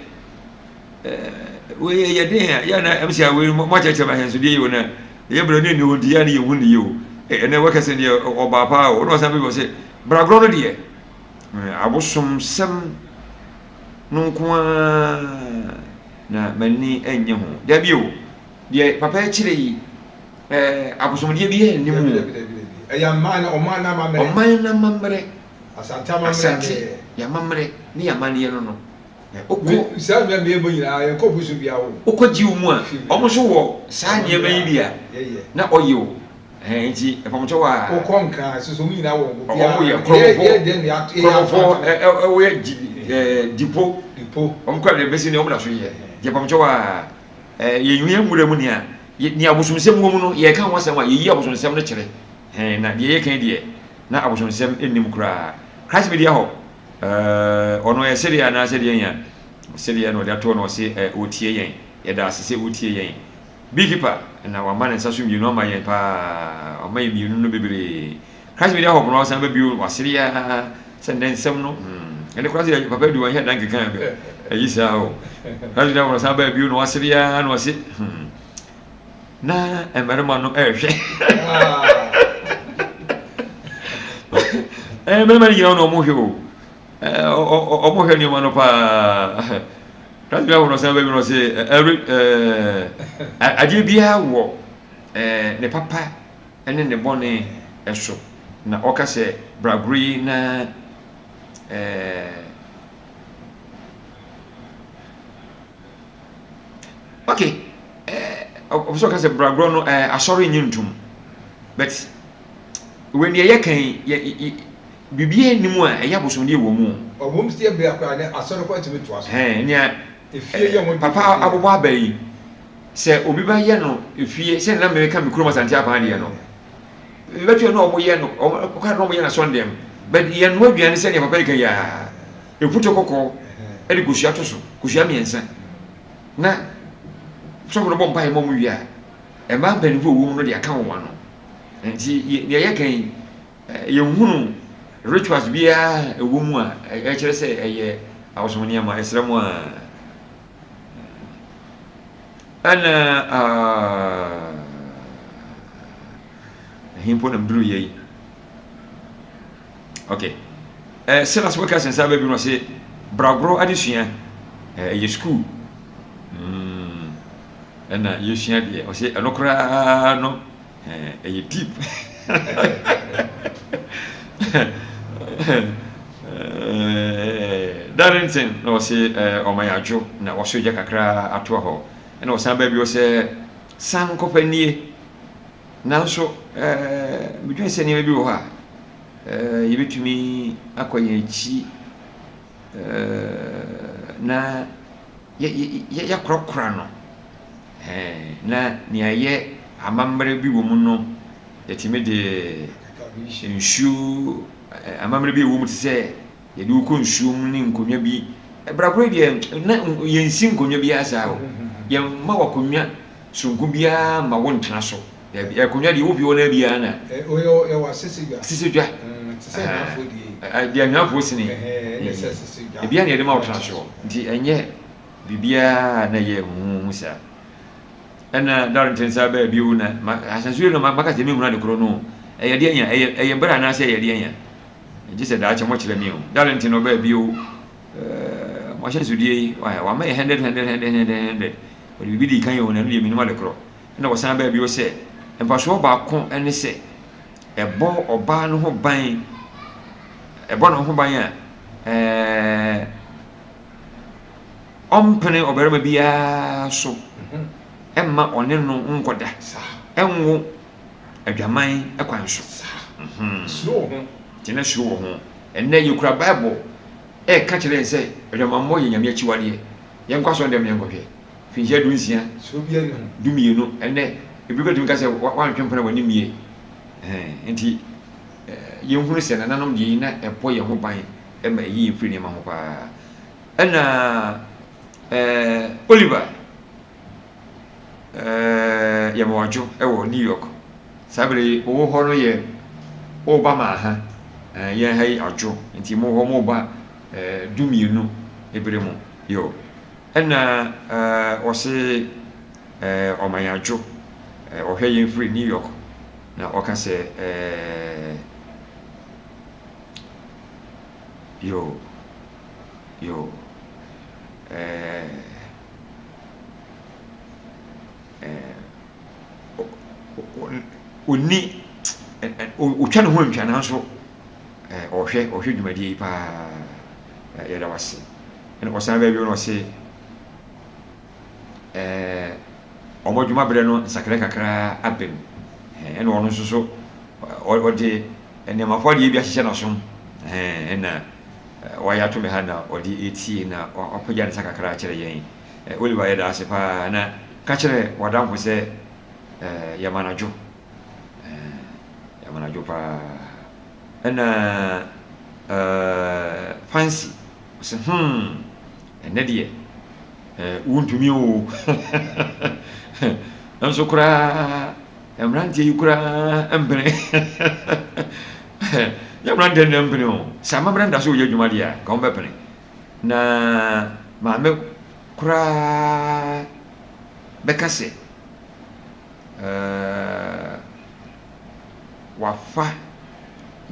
wei yɛ den a yɛ na ɛm sɛ wei mo akyerɛkyerɛ ma ahyɛnsodeɛ yi o na yɛ brɛ ne nni hɔ nti yɛ ne yɛhu ne yie o. Ɛnɛ wɔka sɛ deɛ ɔbaa paa o na ɔsan bɛbi wɔ sɛ bragorɔ no deɛ abosomsɛm no nko ara na m'ani nnye ho. Dabi o, deɛ papa yi kyerɛ yi, abosomdeɛ biara nni mu. Ɛyɛ ɔman no amammerɛ. Ɔman no amammerɛ. Asante amammerɛ. Asante yɛn amammerɛ ne yɛn amanneɛ no no. Wokɔ. Saa nneɛma mmienu nyinaa yɛnkɔ bosom biara hɔ. Wokɔ Jew mu a, wɔn nso wɔ saa nneɛma yi bi a na ɔyɛ o. Ɛhɛn nti mpamokyɛw a. Wokɔ Nkran nso so wɔn nyinaa wɔ obiara. Wɔn yɛ Krɔmofo. Krɔmofo wɔyɛ dipo. Dipo. Wɔn kura deɛ bɛsi ne wɔn da so yɛ. Nti mpamokyɛw a yɛn yɛn nwura mu nea nea abosomsɛm wɔ mu no yɛka ho asɛm a yɛyi abosomsɛm no kyerɛ. Ɛhɛn na deɛ yɛka yi deɛ na abosomsɛm nnim koraa. Christ Media hɔ ɔno ɛyɛ sedeɛ anaasɛ deɛ yɛn a sedeɛ na ɔde ato na ɔse ɔtie yɛn. Yɛda ase sɛ wotie yɛn. Beekeeper na wama ne nsa so mmienu ama yɛn paa, wama yɛn mmienu no bebree. Christ Media Hub no wasan ba bio, wasere ara sɛ nnɛ nsɛm no, hmm, ɛne koraa sɛ papa du wɔn da nkeka bɛ, ayi saa o. Christ Media Hub no wasan ba bio na wasere ara na wase, hmm, na mmarima no ɛrehwɛ. Mmarima no nyinaa na wɔn hwɛ o, wɔn hwɛ nneɛma no paa. Christ bi ahorow san baabi no ɔse ɛre ɛɛ adeɛ biara wɔ ɛɛ ne papa ne ne bɔne so na ɔka sɛ bragoro yi na ɛɛ ok ɛɛ ɔpɛ sɛ ɔka sɛ bragorɔ no ɛɛ asɔre nye ntum but wei deɛ yɛka yi yɛ Biribiara nni mu a ɛyɛ abosomdeɛ wɔ mu. Ɔwom sɛ bere akora ne asɔre kɔ tumi toa so. Ɛhɛn, nea Efie yɛ ho de papa efie. abobɔ aba yi, sɛ obi ba yɛ no efie, sɛnea na meka me kurom Asante Apan deɛ no, mebɛto yɛ na wɔyɛ no, wɔn kora na wɔyɛ no asɔndɛm, but yɛnoa aduane sɛnea papa yi ka yi ara, eputo kɔkɔɔ de kosua to so, kosua mmiɛnsa, na sɔfo no bɔ mpaeɛ ma wɔn wie a, mmaa mpanimfoɔ a wɔwɔ mu no de aka wɔn ano. Nti deɛ yɛka yi, Yɛnhunu rituals biara a ɛwɔ mu a ɛkyerɛ sɛ ɛyɛ abosom nneɛma, ɛsrɛ mo a. Ɛna ɛhe mpo na meduru yɛ yi? Okay. Silas Wilkerson saa baabi no ɔse bragorɔ adesua ɛyɛ school. Ɛna yɛsua deɛ ɔse ɛno koraa no ɛyɛ deep. Darlington na ɔse ɔma yɛ adwo na wasɔ gya kakra atoa hɔ ɛna ɔsan baa bio sɛ san kɔpa nie nanso medwene sɛ nneɛma bi wɔ hɔ a yɛbɛtumi akɔ yɛn akyi na yɛakorakora no Na nea ɛyɛ amammerɛ bi wɔ mu no, yɛtumi de nsuo, amammerɛ bi a ɛwɔ mu te sɛ yɛde wo kɔ nsuo mu ne nkonnwa bi. Bra koro deɛ, na yɛnsi nkonnwa biara saa o. Yɛmma wo akonnwa soronko biara mma wontena so. Dabi, akonnwa deɛ wofie hɔ no biara na. Yɛwɔ asese dwa. Asese dwa. Te sɛ anuafoɔ deɛ yi. Deɛ anuafoɔ sini. Ebiara na yɛde ma wotena soɔ. Nti ɛnyɛ. Biribiara a na ɛyɛ huhuuhu saa. Ɛna Darlington san baa bio na ma ahyɛnsodeɛ no maka sɛ menhunu ade korɔ no o. Ɛyɛ deɛn a? Ɛyɛ ɛyɛ berɛ anaasɛ ɛyɛ deɛn a? Gye sɛ daakye mokyerɛ me o. Darlington ɔbaa bio ɛɛ. Mo ahyɛnsodeɛ yi, wama yɛ 100, 100, 100, 100, 100. Ɔde biribi dii kan yɛ o, na ɛno deɛ mennim ade korɔ. Ɛna wɔsan baa bio sɛ, mfasoɔ baako ne sɛ, ɛbɔ ɔbaa no ho ban, ɛbɔ ne ho ban a, ɛɛ, ɔmpene ɔbarima biara so mma ɔne no nkɔda, ɛnwo adwaman kwan so. Suro wɔ ho. Nti na suro wɔ ho. Ɛnnɛ yɛkura Bible ɛreka kyerɛ yɛn sɛ adwamammɔ yɛ Nyame akyiwadeɛ. Yɛnkɔ asɔre dɛm na yɛnkɔhwɛ. Mfinhyia 16, 12, ɛnnɛ ebi koraa tumi ka sɛ woantwe mpena w'ani mmie. Nti yɛnhunu sɛ nananom deɛ yi na ɛbɔ yɛn ho ban ma ɛyi yɛn firi nneɛma ho paa. Ɛna Oliver Yɛmmoadwo wɔ New York. Saa berɛ yi wowɔ hɔ no yɛ woba ma ha yɛn ha yi adwo nti mo hɔ mo ba 12 ebere mu yo. Ɛna ɔse ɔma yɛn adwo ɔhwɛ yɛn firi New York na ɔka sɛ yo yo ɔnni, ɔtwa ne ho ntwa nanso ɔhwɛ, ɔhwɛ dwumadie yi paa. Yɛda wo ase. Ɛna ɔsan baa bio na ɔse wɔn adwuma berɛ no nsakrae kakra aba mu. Ɛna ɔno nso so ɔde nneɛma fo adeɛ bi ahyehyɛ n'asom. Ɛna wayɛ ato me ha na ɔde retie na wapagya ne nsa kakra akyerɛ yɛn. Oliver yɛda ase paa na ka kyerɛ w'adamfo sɛ yɛma no adwo. Yɛma no adwo paa. Ɛna Fancy ɔsɛ hmm ɛnɛ deɛ wontumi o. Nso koraa mmeranteɛ yi koraa mpene. Nyɛ mmeranteɛ no mpene o. Sɛ amammerɛ no da so yɛ adwuma deɛ a, nka wɔbɛpene. Na maame koraa bɛka sɛ ɛɛ wafa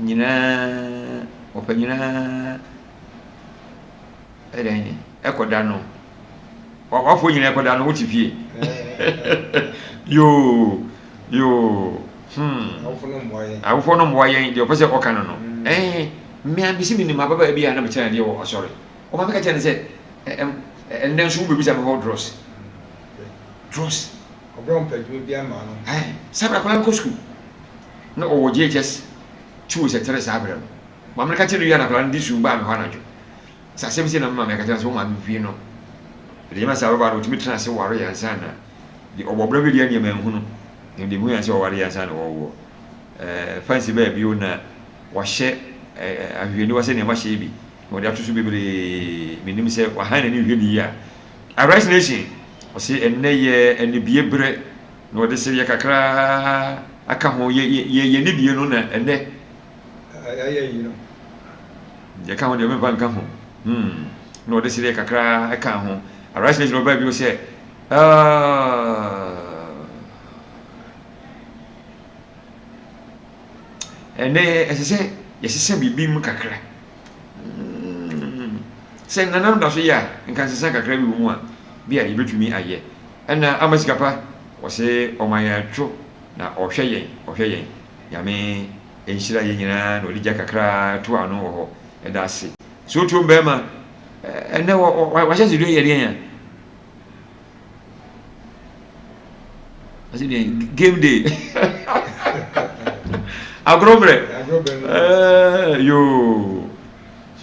nyinaa, wɔfa nyinaa ɛdɛn ɛkɔda no. Wafoɔ nyinaa ɛkɔda no, wote fie. Yoo, yoo, hmm. Awofoɔ no mmoa yɛn, deɛ ɔpɛ sɛ ɔka no no. Ɛɛ, mmea bi sɛ menim ababaa bi a na mekyerɛ adeɛ wɔ asɔre. Ɔma meka kyerɛ no sɛ, ɛnnɛ nso wobɛbisa me hɔ drɔs. Drɔs. Ɔbrɛ ɔmpɛ adwuma bi ama no. Ɛɛ, saa berɛ akwadaa no kɔ sukuu. Na ɔwɔ JHS 2 sɛ 3 saa berɛ no. Maame no ka kyerɛ no wie a na akwadaa no de su baa me hɔ anadwo. Sɛ asɛm sei na me maame ka kyerɛ no sɛ wo maame fie no, ɛde nyɛ sɛ ababaa no ɔtumi tena ase ware yɛ ansa na deɛ ɔbɔ bra bi deɛ nneɛma nhunu. Na deɛ mehu yɛ sɛ ɔware yɛ ansa na wɔwoɔ. Ɛɛ fansi baa bio na wahyɛ ɛɛ ahwehwɛniwa sɛ nneɛma hyɛ bi na ɔde ato so bebree. Menim sɛ wahan n'ani nhwɛ ne yie a. Arise Nation, ɔse ɛnnɛ yɛ anibie berɛ na ɔde sereɛ kakra aka ho. Yɛ yɛ yɛ anibie no na ɛnnɛ. Ayɛ yi no. Deɛ ɛka ho deɛ memfa nka ho. Hmm. Na ɔde sereɛ kakra ɛka ho. Arise Nation ɔbaa bio sɛ, ah, ɛnɛ ɛsɛ sɛ yɛsesa biribi mu kakra. Hmm. Sɛ nananom da so yɛ a, nka nsesa kakra bi wɔ mu a, bi a yɛbɛtumi ayɛ. Ɛna ama sika pa, ɔse ɔma yɛn atwo na ɔhwɛ yɛn, ɔhwɛ yɛn. Nyame nhyira yɛn nyinaa na ɔde gya kakra to ano wɔ hɔ. Yɛda ase. Sotuom bɛrima, ɛnɛ wahyɛ se yɛ deɛn a? Ɔse deɛn? Game day. Agorɔ berɛ. Yoo.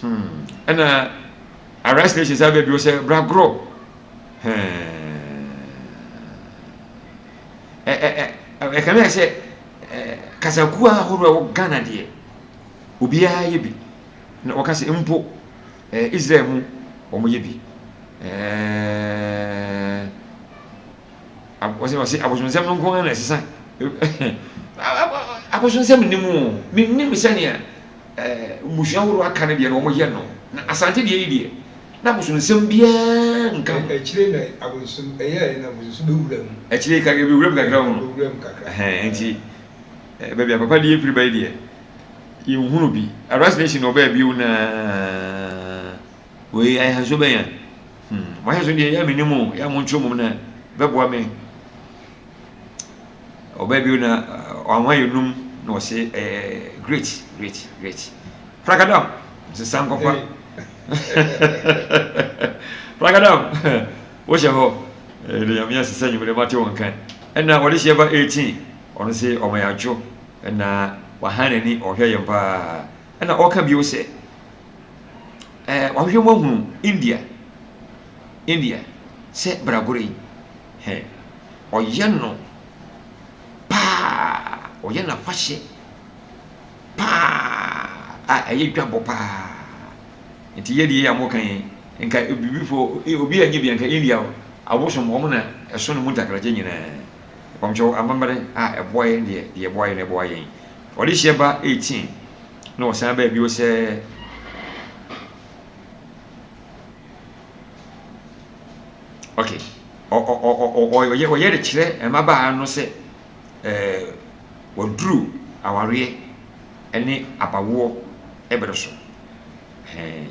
Hmm. Ɛna Arise Nation saa baabi sɛ bra gorɔ. Ɛkame ayɛ sɛ kasakuo ahoroɔ a ɛwɔ Ghana deɛ, obiara yɛ bi. Na wɔka sɛ mpo Israel mu wɔyɛ bi. Wɔsɛ wɔsɛ abosonsɛm no nko ara na ɛsesa. Abosonsɛm nni mu o. Mennim sɛnea mmusua ahoroɔ aka no deɛ no wɔyɛ no. Na Asante deɛ yi deɛ, na abosonsɛm biara nka ho. Akyire na abosonsom ɛyɛɛ na abosonsom bɛwura mu. Akyire kakra bɛwura mu kakra ho no. Bɛwura mu kakra. Ɛhɛn nti baabi a papa deɛ firi ba yi deɛ yɛnhunu bi. Arise Nation na ɔbaa bio na wei ayɛ nso bɛn a. Hmm, mo ahyɛnso deɛ yɛ a mennim o, yɛ a montwerɛ mmom na bɛboa me. Ɔbaa bio na ɔanwa yɛ num na ɔse ɛɛ great great great. Prakadam nsesa nkɔfa. Prakadam wohyɛ hɔ ɛde nyame asesa nwumere mate wɔn nka. Ɛna wɔde hyɛ ba 18 ɔno se ɔma yɛ adwo ɛna wahan n'ani ɔhwɛ yɛn paa. Ɛna ɔka bio sɛ ɛɛ wahwehwɛ mu ahunu India India sɛ bragore yi hɛ ɔyɛ no paa, ɔyɛ no afahyɛ paa a ɛyɛ dwabɔ paa. Nti yɛ deɛ yɛ a moka yi, nka bibifo obi a nye bi nka India abosom wɔn na ɛso no mu ntakrakyɛ nyinaa. Mpamkyɛw amammerɛ a ɛboa yɛn deɛ deɛ ɛboa yɛn ɛboa yɛn. Ɔde hyɛ ba 18 na ɔsan baa bio sɛ Okay. Ɔyɛ ɔyɛ de kyerɛ mmabaa no sɛ ɛɛ wɔduru awareɛ ne abawoɔ berɛ so. Ɛhɛn.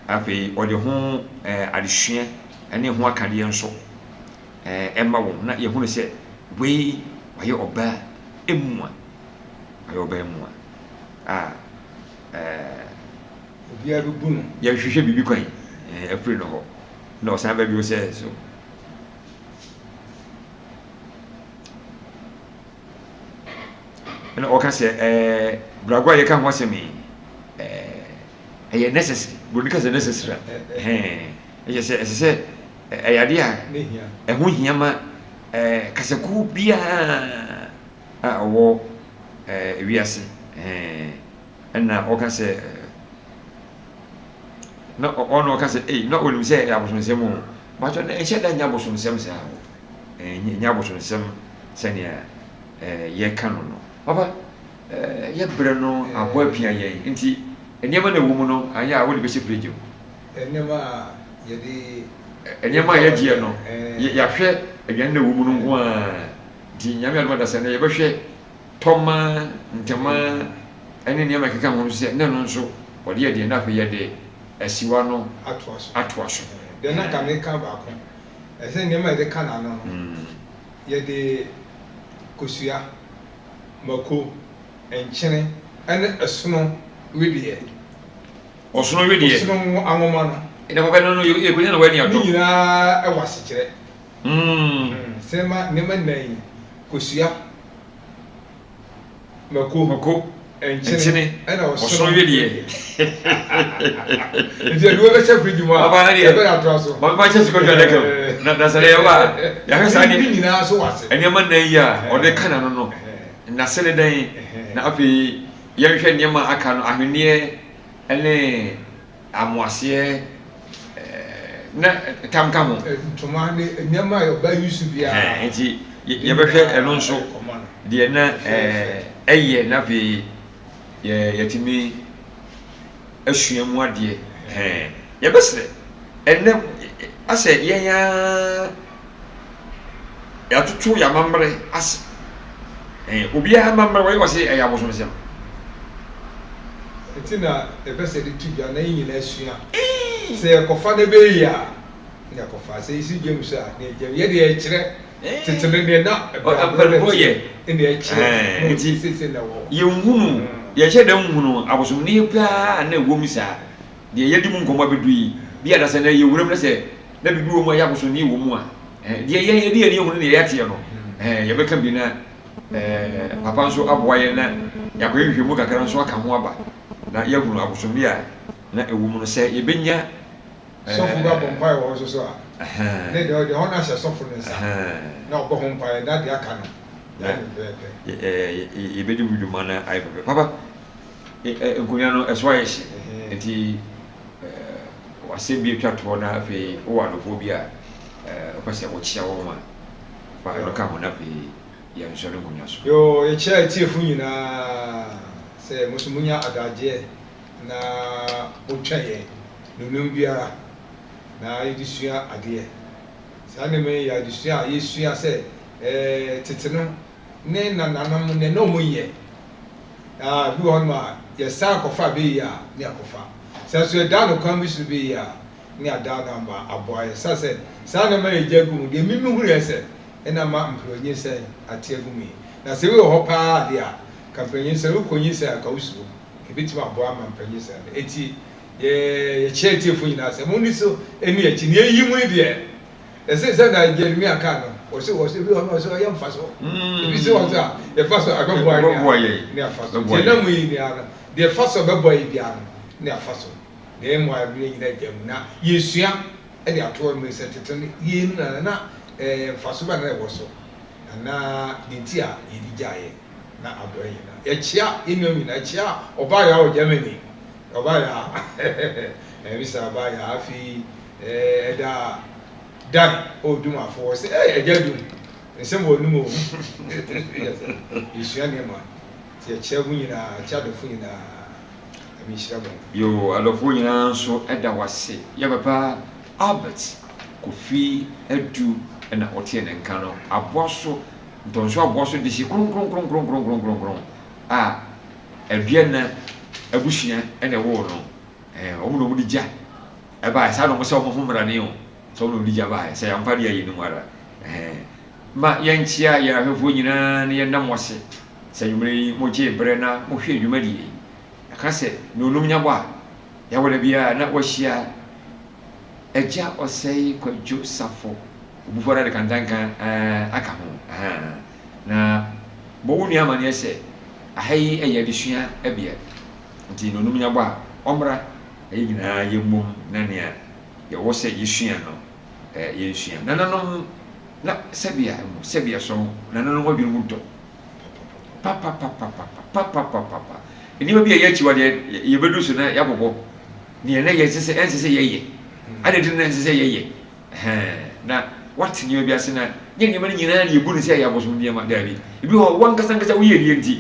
Afei ɔde ho ɛɛ adesua ne ho akadeɛ nso ɛɛ ma wɔn na yɛhunu sɛ wei wayɛ ɔbaa mua. Wayɛ ɔbaa mua a ɛɛ. Obiara bɛbu no. Yɛhwehwɛ biribi kwan afiri no hɔ. Na ɔsan ba bio sɛ, So. Ɛna ɔka sɛ, ɛɛ, bragɔ a yɛka ho asɛm yi, ɛɛ, ɛyɛ necessary. Buroni ka sɛ necessary a, ɛhɛn, ɛyɛ sɛ ɛsɛ sɛ ɛyɛ adeɛ a ɛho hia ma ɛɛ kasakuo biara a ɔwɔ ɛɛ wiase, ɛhɛn. Ɛna ɔka sɛ, na ɔno ɔka sɛ, ei, na ɔnim sɛ ɛyɛ abosonsɛm o. But ɔno ɛnhyɛ da nyɛ abosonsɛm saa o. Ɛnyɛ abosonsɛm sɛnea yɛka no no. Papa, yɛ berɛ no abɔ apia yɛn nti nneɛma na ɛwɔ mu no anyɛ a wode bɛhyɛ fridge mu. Nneɛma a yɛde. Nneɛma a yɛgyeɛ no, yɛahwɛ aduane na ɛwɔ mu no nko ara. Nti Nyame adom adasa no yɛbɛhwɛ tɔma, ntama ne nneɛma a ɛkeka ho nso sɛ na ɛno nso wɔde yɛ deɛn na afei yɛde asiwa no atoa so. Atoa so. Deɛ na nka meka baako, ɛsɛ sɛ nneɛma a yɛde ka n'ano no, yɛde kosua, mako, nkyene ne ɛsono wedeɛ. Ɔsono wedeɛ. Ɔsono anwoma no. Ɛna papa no no yɛkɔnya na w'ani atɔ. Ne nyinaa wɔ asekyerɛ. Sɛ nneɛma nnan yi, kosua. Mako, Mako, nkyene, ɛna ɔsono wedeɛ. Nti ɛde wɔbɛhyɛ fridge mu a, ɛbɛyɛ atoa so. Papa kyɛ sukɔ dwa dɛkɛm. Na na sɛ yɛba a, yɛahwɛ saa ne nyinaa so wase. Nneɛma nnan yi a ɔde ka n'ano no, n'ase ne dɛn? Na afei yɛnhwɛ nneɛma aka no, ahweneɛ ne Amoaseɛ na tam ka ho. Ntoma ne nneɛma a ɔbaa yi su biara. Nti yɛbɛhwɛ ɛno nso deɛ na ɛyɛ na afei yɛatumi asua mu adeɛ. Yɛbɛsrɛ ɛnɛ asɛ yɛn ara yɛatoto yɛn amammerɛ ase. Ɛɛ obiara amammerɛ wɔyɛ wɔ se ɛyɛ abosomsɛm. Nti na yɛpɛ sɛ yɛde to dwa na yɛn nyinaa sua. Sɛ yɛkɔfa na ɛbɛyɛ yie a, na yɛakɔfa. Sɛ yɛsi dwa mu so a, na yɛgya mu. Yɛ deɛ yɛkyerɛ tete no deɛ na mpanimfoɔ yɛ na yɛkyerɛ na nti seesei na ɛwɔ hɔ. Yɛnhunu, yɛnhyɛ da nhunu abosomni koraa a na ɛwɔ mu saa. Deɛ yɛadi mu nkɔmmɔ abɛdu yi, bi a na sɛ na yɛwura mu na sɛ na biribi wɔ mu a ɛyɛ abosonni wɔ mu a, deɛ yɛn yɛde yɛn ani ahunu ne yɛateɛ no, yɛbɛka bi na papa nso aboa yɛn na yɛakɔyɛ nhwehwɛmu kakra nso aka ho aba na yɛahunu abosonni a na ɛwɔ mu no sɛ yɛbɛnya. Sɔfo bi abɔ mpaeɛ wɔ hɔ nso so a, ne deɛ ɔde hɔ no ahyɛ sɔfo no nsa na ɔbɔ ho mpaeɛ na deɛ aka no yɛayɛ no pɛpɛɛpɛ. Yɛbɛdi mu dwuma na ayɛ pɛpɛ. Papa, nkonnwa no ɛso ayɛ hye nti W'asɛm bi atwa toɔ na afei wowɔ adɔfoɔ bi a wopɛ sɛ wokyea wɔn a, fa ɛno ka ho na afei yɛnsɔre nkonnwa so. Yoo, yɛkyea atiefo nyinaa sɛ mo nso monya adagyeɛ na motwɛn yɛn nnɔnnum biara na yɛde sua adeɛ. Saa nneɛma yi yɛ adesua a yɛsua sɛ tete no ne nananom no nea na wɔyɛ. Na ebi wɔ hɔnom a, yɛsan kɔfa a ɛbɛyɛ yie a, ne yɛakɔfa. Sɛ nso yɛdaa no kwan bi so no bɛyɛ yie a, ne adaa no ama aboa yɛn. Ɛsiane sɛ saa nneɛma no a yɛgya gu mu, deɛ me mehunuiɛ sɛ ɛna ama mprɛnyinsɛn ate agu mu yi. Na sɛ wei wɔ hɔ pa ara deɛ a, nka mprɛnyinsɛn, wokɔ nyinsɛn a nka wosuro. Ɛbɛtumi aboa ama mprɛnyinsɛn no. Enti yɛ yɛkyerɛ atiefoɔ nyinaa sɛ monni so nni akyi. Nea ɛyi mu yi deɛ, ɛsɛ sɛ na Jeremia kaa no, wɔse wɔse ebi wɔ hɔ no wɔse ɔyɛ mfaso. Ebi sɛ wɔse a yɛfa so a ɛbɛboa yɛn a ne afa so. Nti ɛnam mu yi nyinaa no, deɛ ɛfa so a ɛbɛboa yɛn biara no ne afa so. Na yɛn mmoa bere nyinaa gya mu, na yɛresua de ato hɔ mmere sɛ tete no yɛn nu na na mfaso bɛn na na ɛwɔ so, anaa deɛ nti a yɛde gyaeɛ na aboa yɛn nyinaa. Yɛkyea yɛn nuanom nyinaa, yɛkyea ɔbaa yaa wɔ Germany, ɔbaa yaa, ɛɛ bisa ɔbaa yaa, afei ɛɛ ɛda Dan ɔwɔ Dumafo, wɔ sɛ ɛɛ agya Dum, nsɛm wɔ anum o, yɛsua nneɛma, nti yɛkyea mo nyinaa, yɛkyea adɔfo nyinaa. Nyame nhyira mo. Yoo adɔfoɔ nyinaa nso da wo ase yɛ papa Albert Kofi Adu na ɔteɛ ne nka no aboa so ntɔnso aboa so dehye kronkronkronkronkronkronkron a Aduana abusua na ɛwoo no ɛɛ wɔn na wɔn de gya ɛbaeɛ saa na wɔn sɛ wɔn ho mmarane o sɛ wɔn na wɔn de gya baeɛ sɛ yɛampa deɛ yɛnim ara ɛɛ ma yɛnkyea yɛn ahwɛfoɔ nyinaa na yɛnna mo ase Sɛ anwummere yi mogyee berɛ na mohwɛɛ dwumadie yi, ɛka sɛ Nonum nya bɔ a, yɛwɔ da biara na wahyia Agya Ɔsɛe Kwadwo Safo, Obufoɔ ara de kantanka eh, aka ho ahaa. Na bɔ wo nua amaneɛ sɛ aha yi yɛ adesua bea, nti Nonum nya bɔ a, ɔmmra na yɛn nyinaa yɛmmom na nea yɛwɔ sɛ yɛsua no eh, yɛnsua. Nananom na sɛbea mu, sɛbea so, nananom adwene mu dɔ. Papapapapa, papapapapa. Nneɛma bi a ɛyɛ akyiwadeɛ, yɛbɛdu so na yɛabobɔ. Nea na yɛnsɛ sɛ, ɛnsɛ sɛ yɛyɛ. Adɛn nti na ɛnsɛ sɛ yɛyɛ? Ɛhɛn, na woate nneɛma bi ase na nyɛ nneɛma no nyinaa na yɛbu no sɛ ɛyɛ abosom nneɛma. Daabi. Ebi wɔ hɔ, wo ankasa ankasa woyɛ deɛ nti,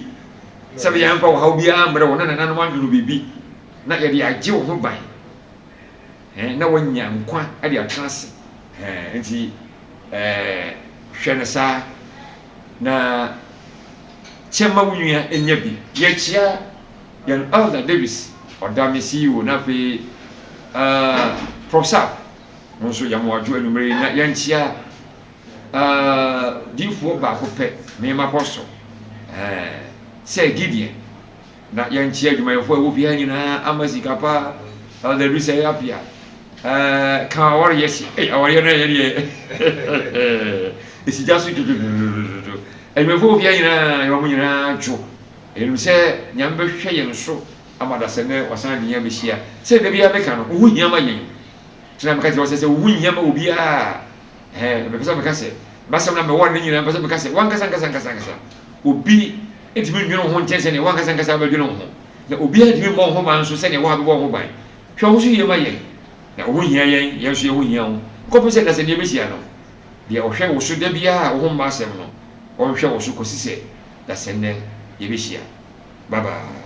sɛ bɛyɛ amfa ɔhaw biara mmrɛ wo na nananom anwono biribi na yɛde agye wo ho ban. Ɛhɛn, na woanya nkwa de atena ase. Ɛhɛn, nti ɛɛ, hwɛ no saa. Na kyɛ ma wo nua nya bi. Yɛkyea yɛn Elder Davis ɔda me CEO na afei uh, Prof Sap mo nso yɛ mo adwo anwummere yi na yɛnkyea uh, diifoɔ baako pɛ mema kɔ so uh, sɛ Gideon Na yɛnkyea adwumayɛfoɔ a ɛwɔ fie ha nyinaa ama sika pa Elder Dusa yɛ apia ɛɛ ka awareɛ si ei awareɛ no ɛyɛ deɛ ɛsi gya so tututututu adwumayɛfoɔ wɔ fie ha nyinaa yɛma mo nyinaa dwo yɛnim sɛ Nyame bɛhwɛ yɛn so ama dasɛ nɛ wasan de yɛn abɛhyia sɛ da biara meka no wo ho hia ma yɛn tena meka kyerɛ wo sɛ sɛ wo ho nhia ma obiara Ɛhɛn, mepɛ sɛ meka sɛ, m'asɛm na mewɔ no nyinaa, mepɛ sɛ meka sɛ, w'ankasa ankasa ankasa ankasa, obi ntumi nnwene wo ho nkyɛn sɛnea w'ankasa ankasa wobɛdwene wo ho, na obiara ntumi mmɔ wo ho ban nso sɛnea woabɛbɔ wo ho ban. Hwɛ wo ho so yie ma yɛn, na wo ho hia yɛn, yɛn nso yɛn ho hia wo. Kɔpem sɛ dasani bɛhyia no, deɛ ɔhwɛ wo so da biara a wo ho mma asɛm no, ɔnhwɛ wo so kɔsi sɛ dasani yɛbɛhyia. Bye bye.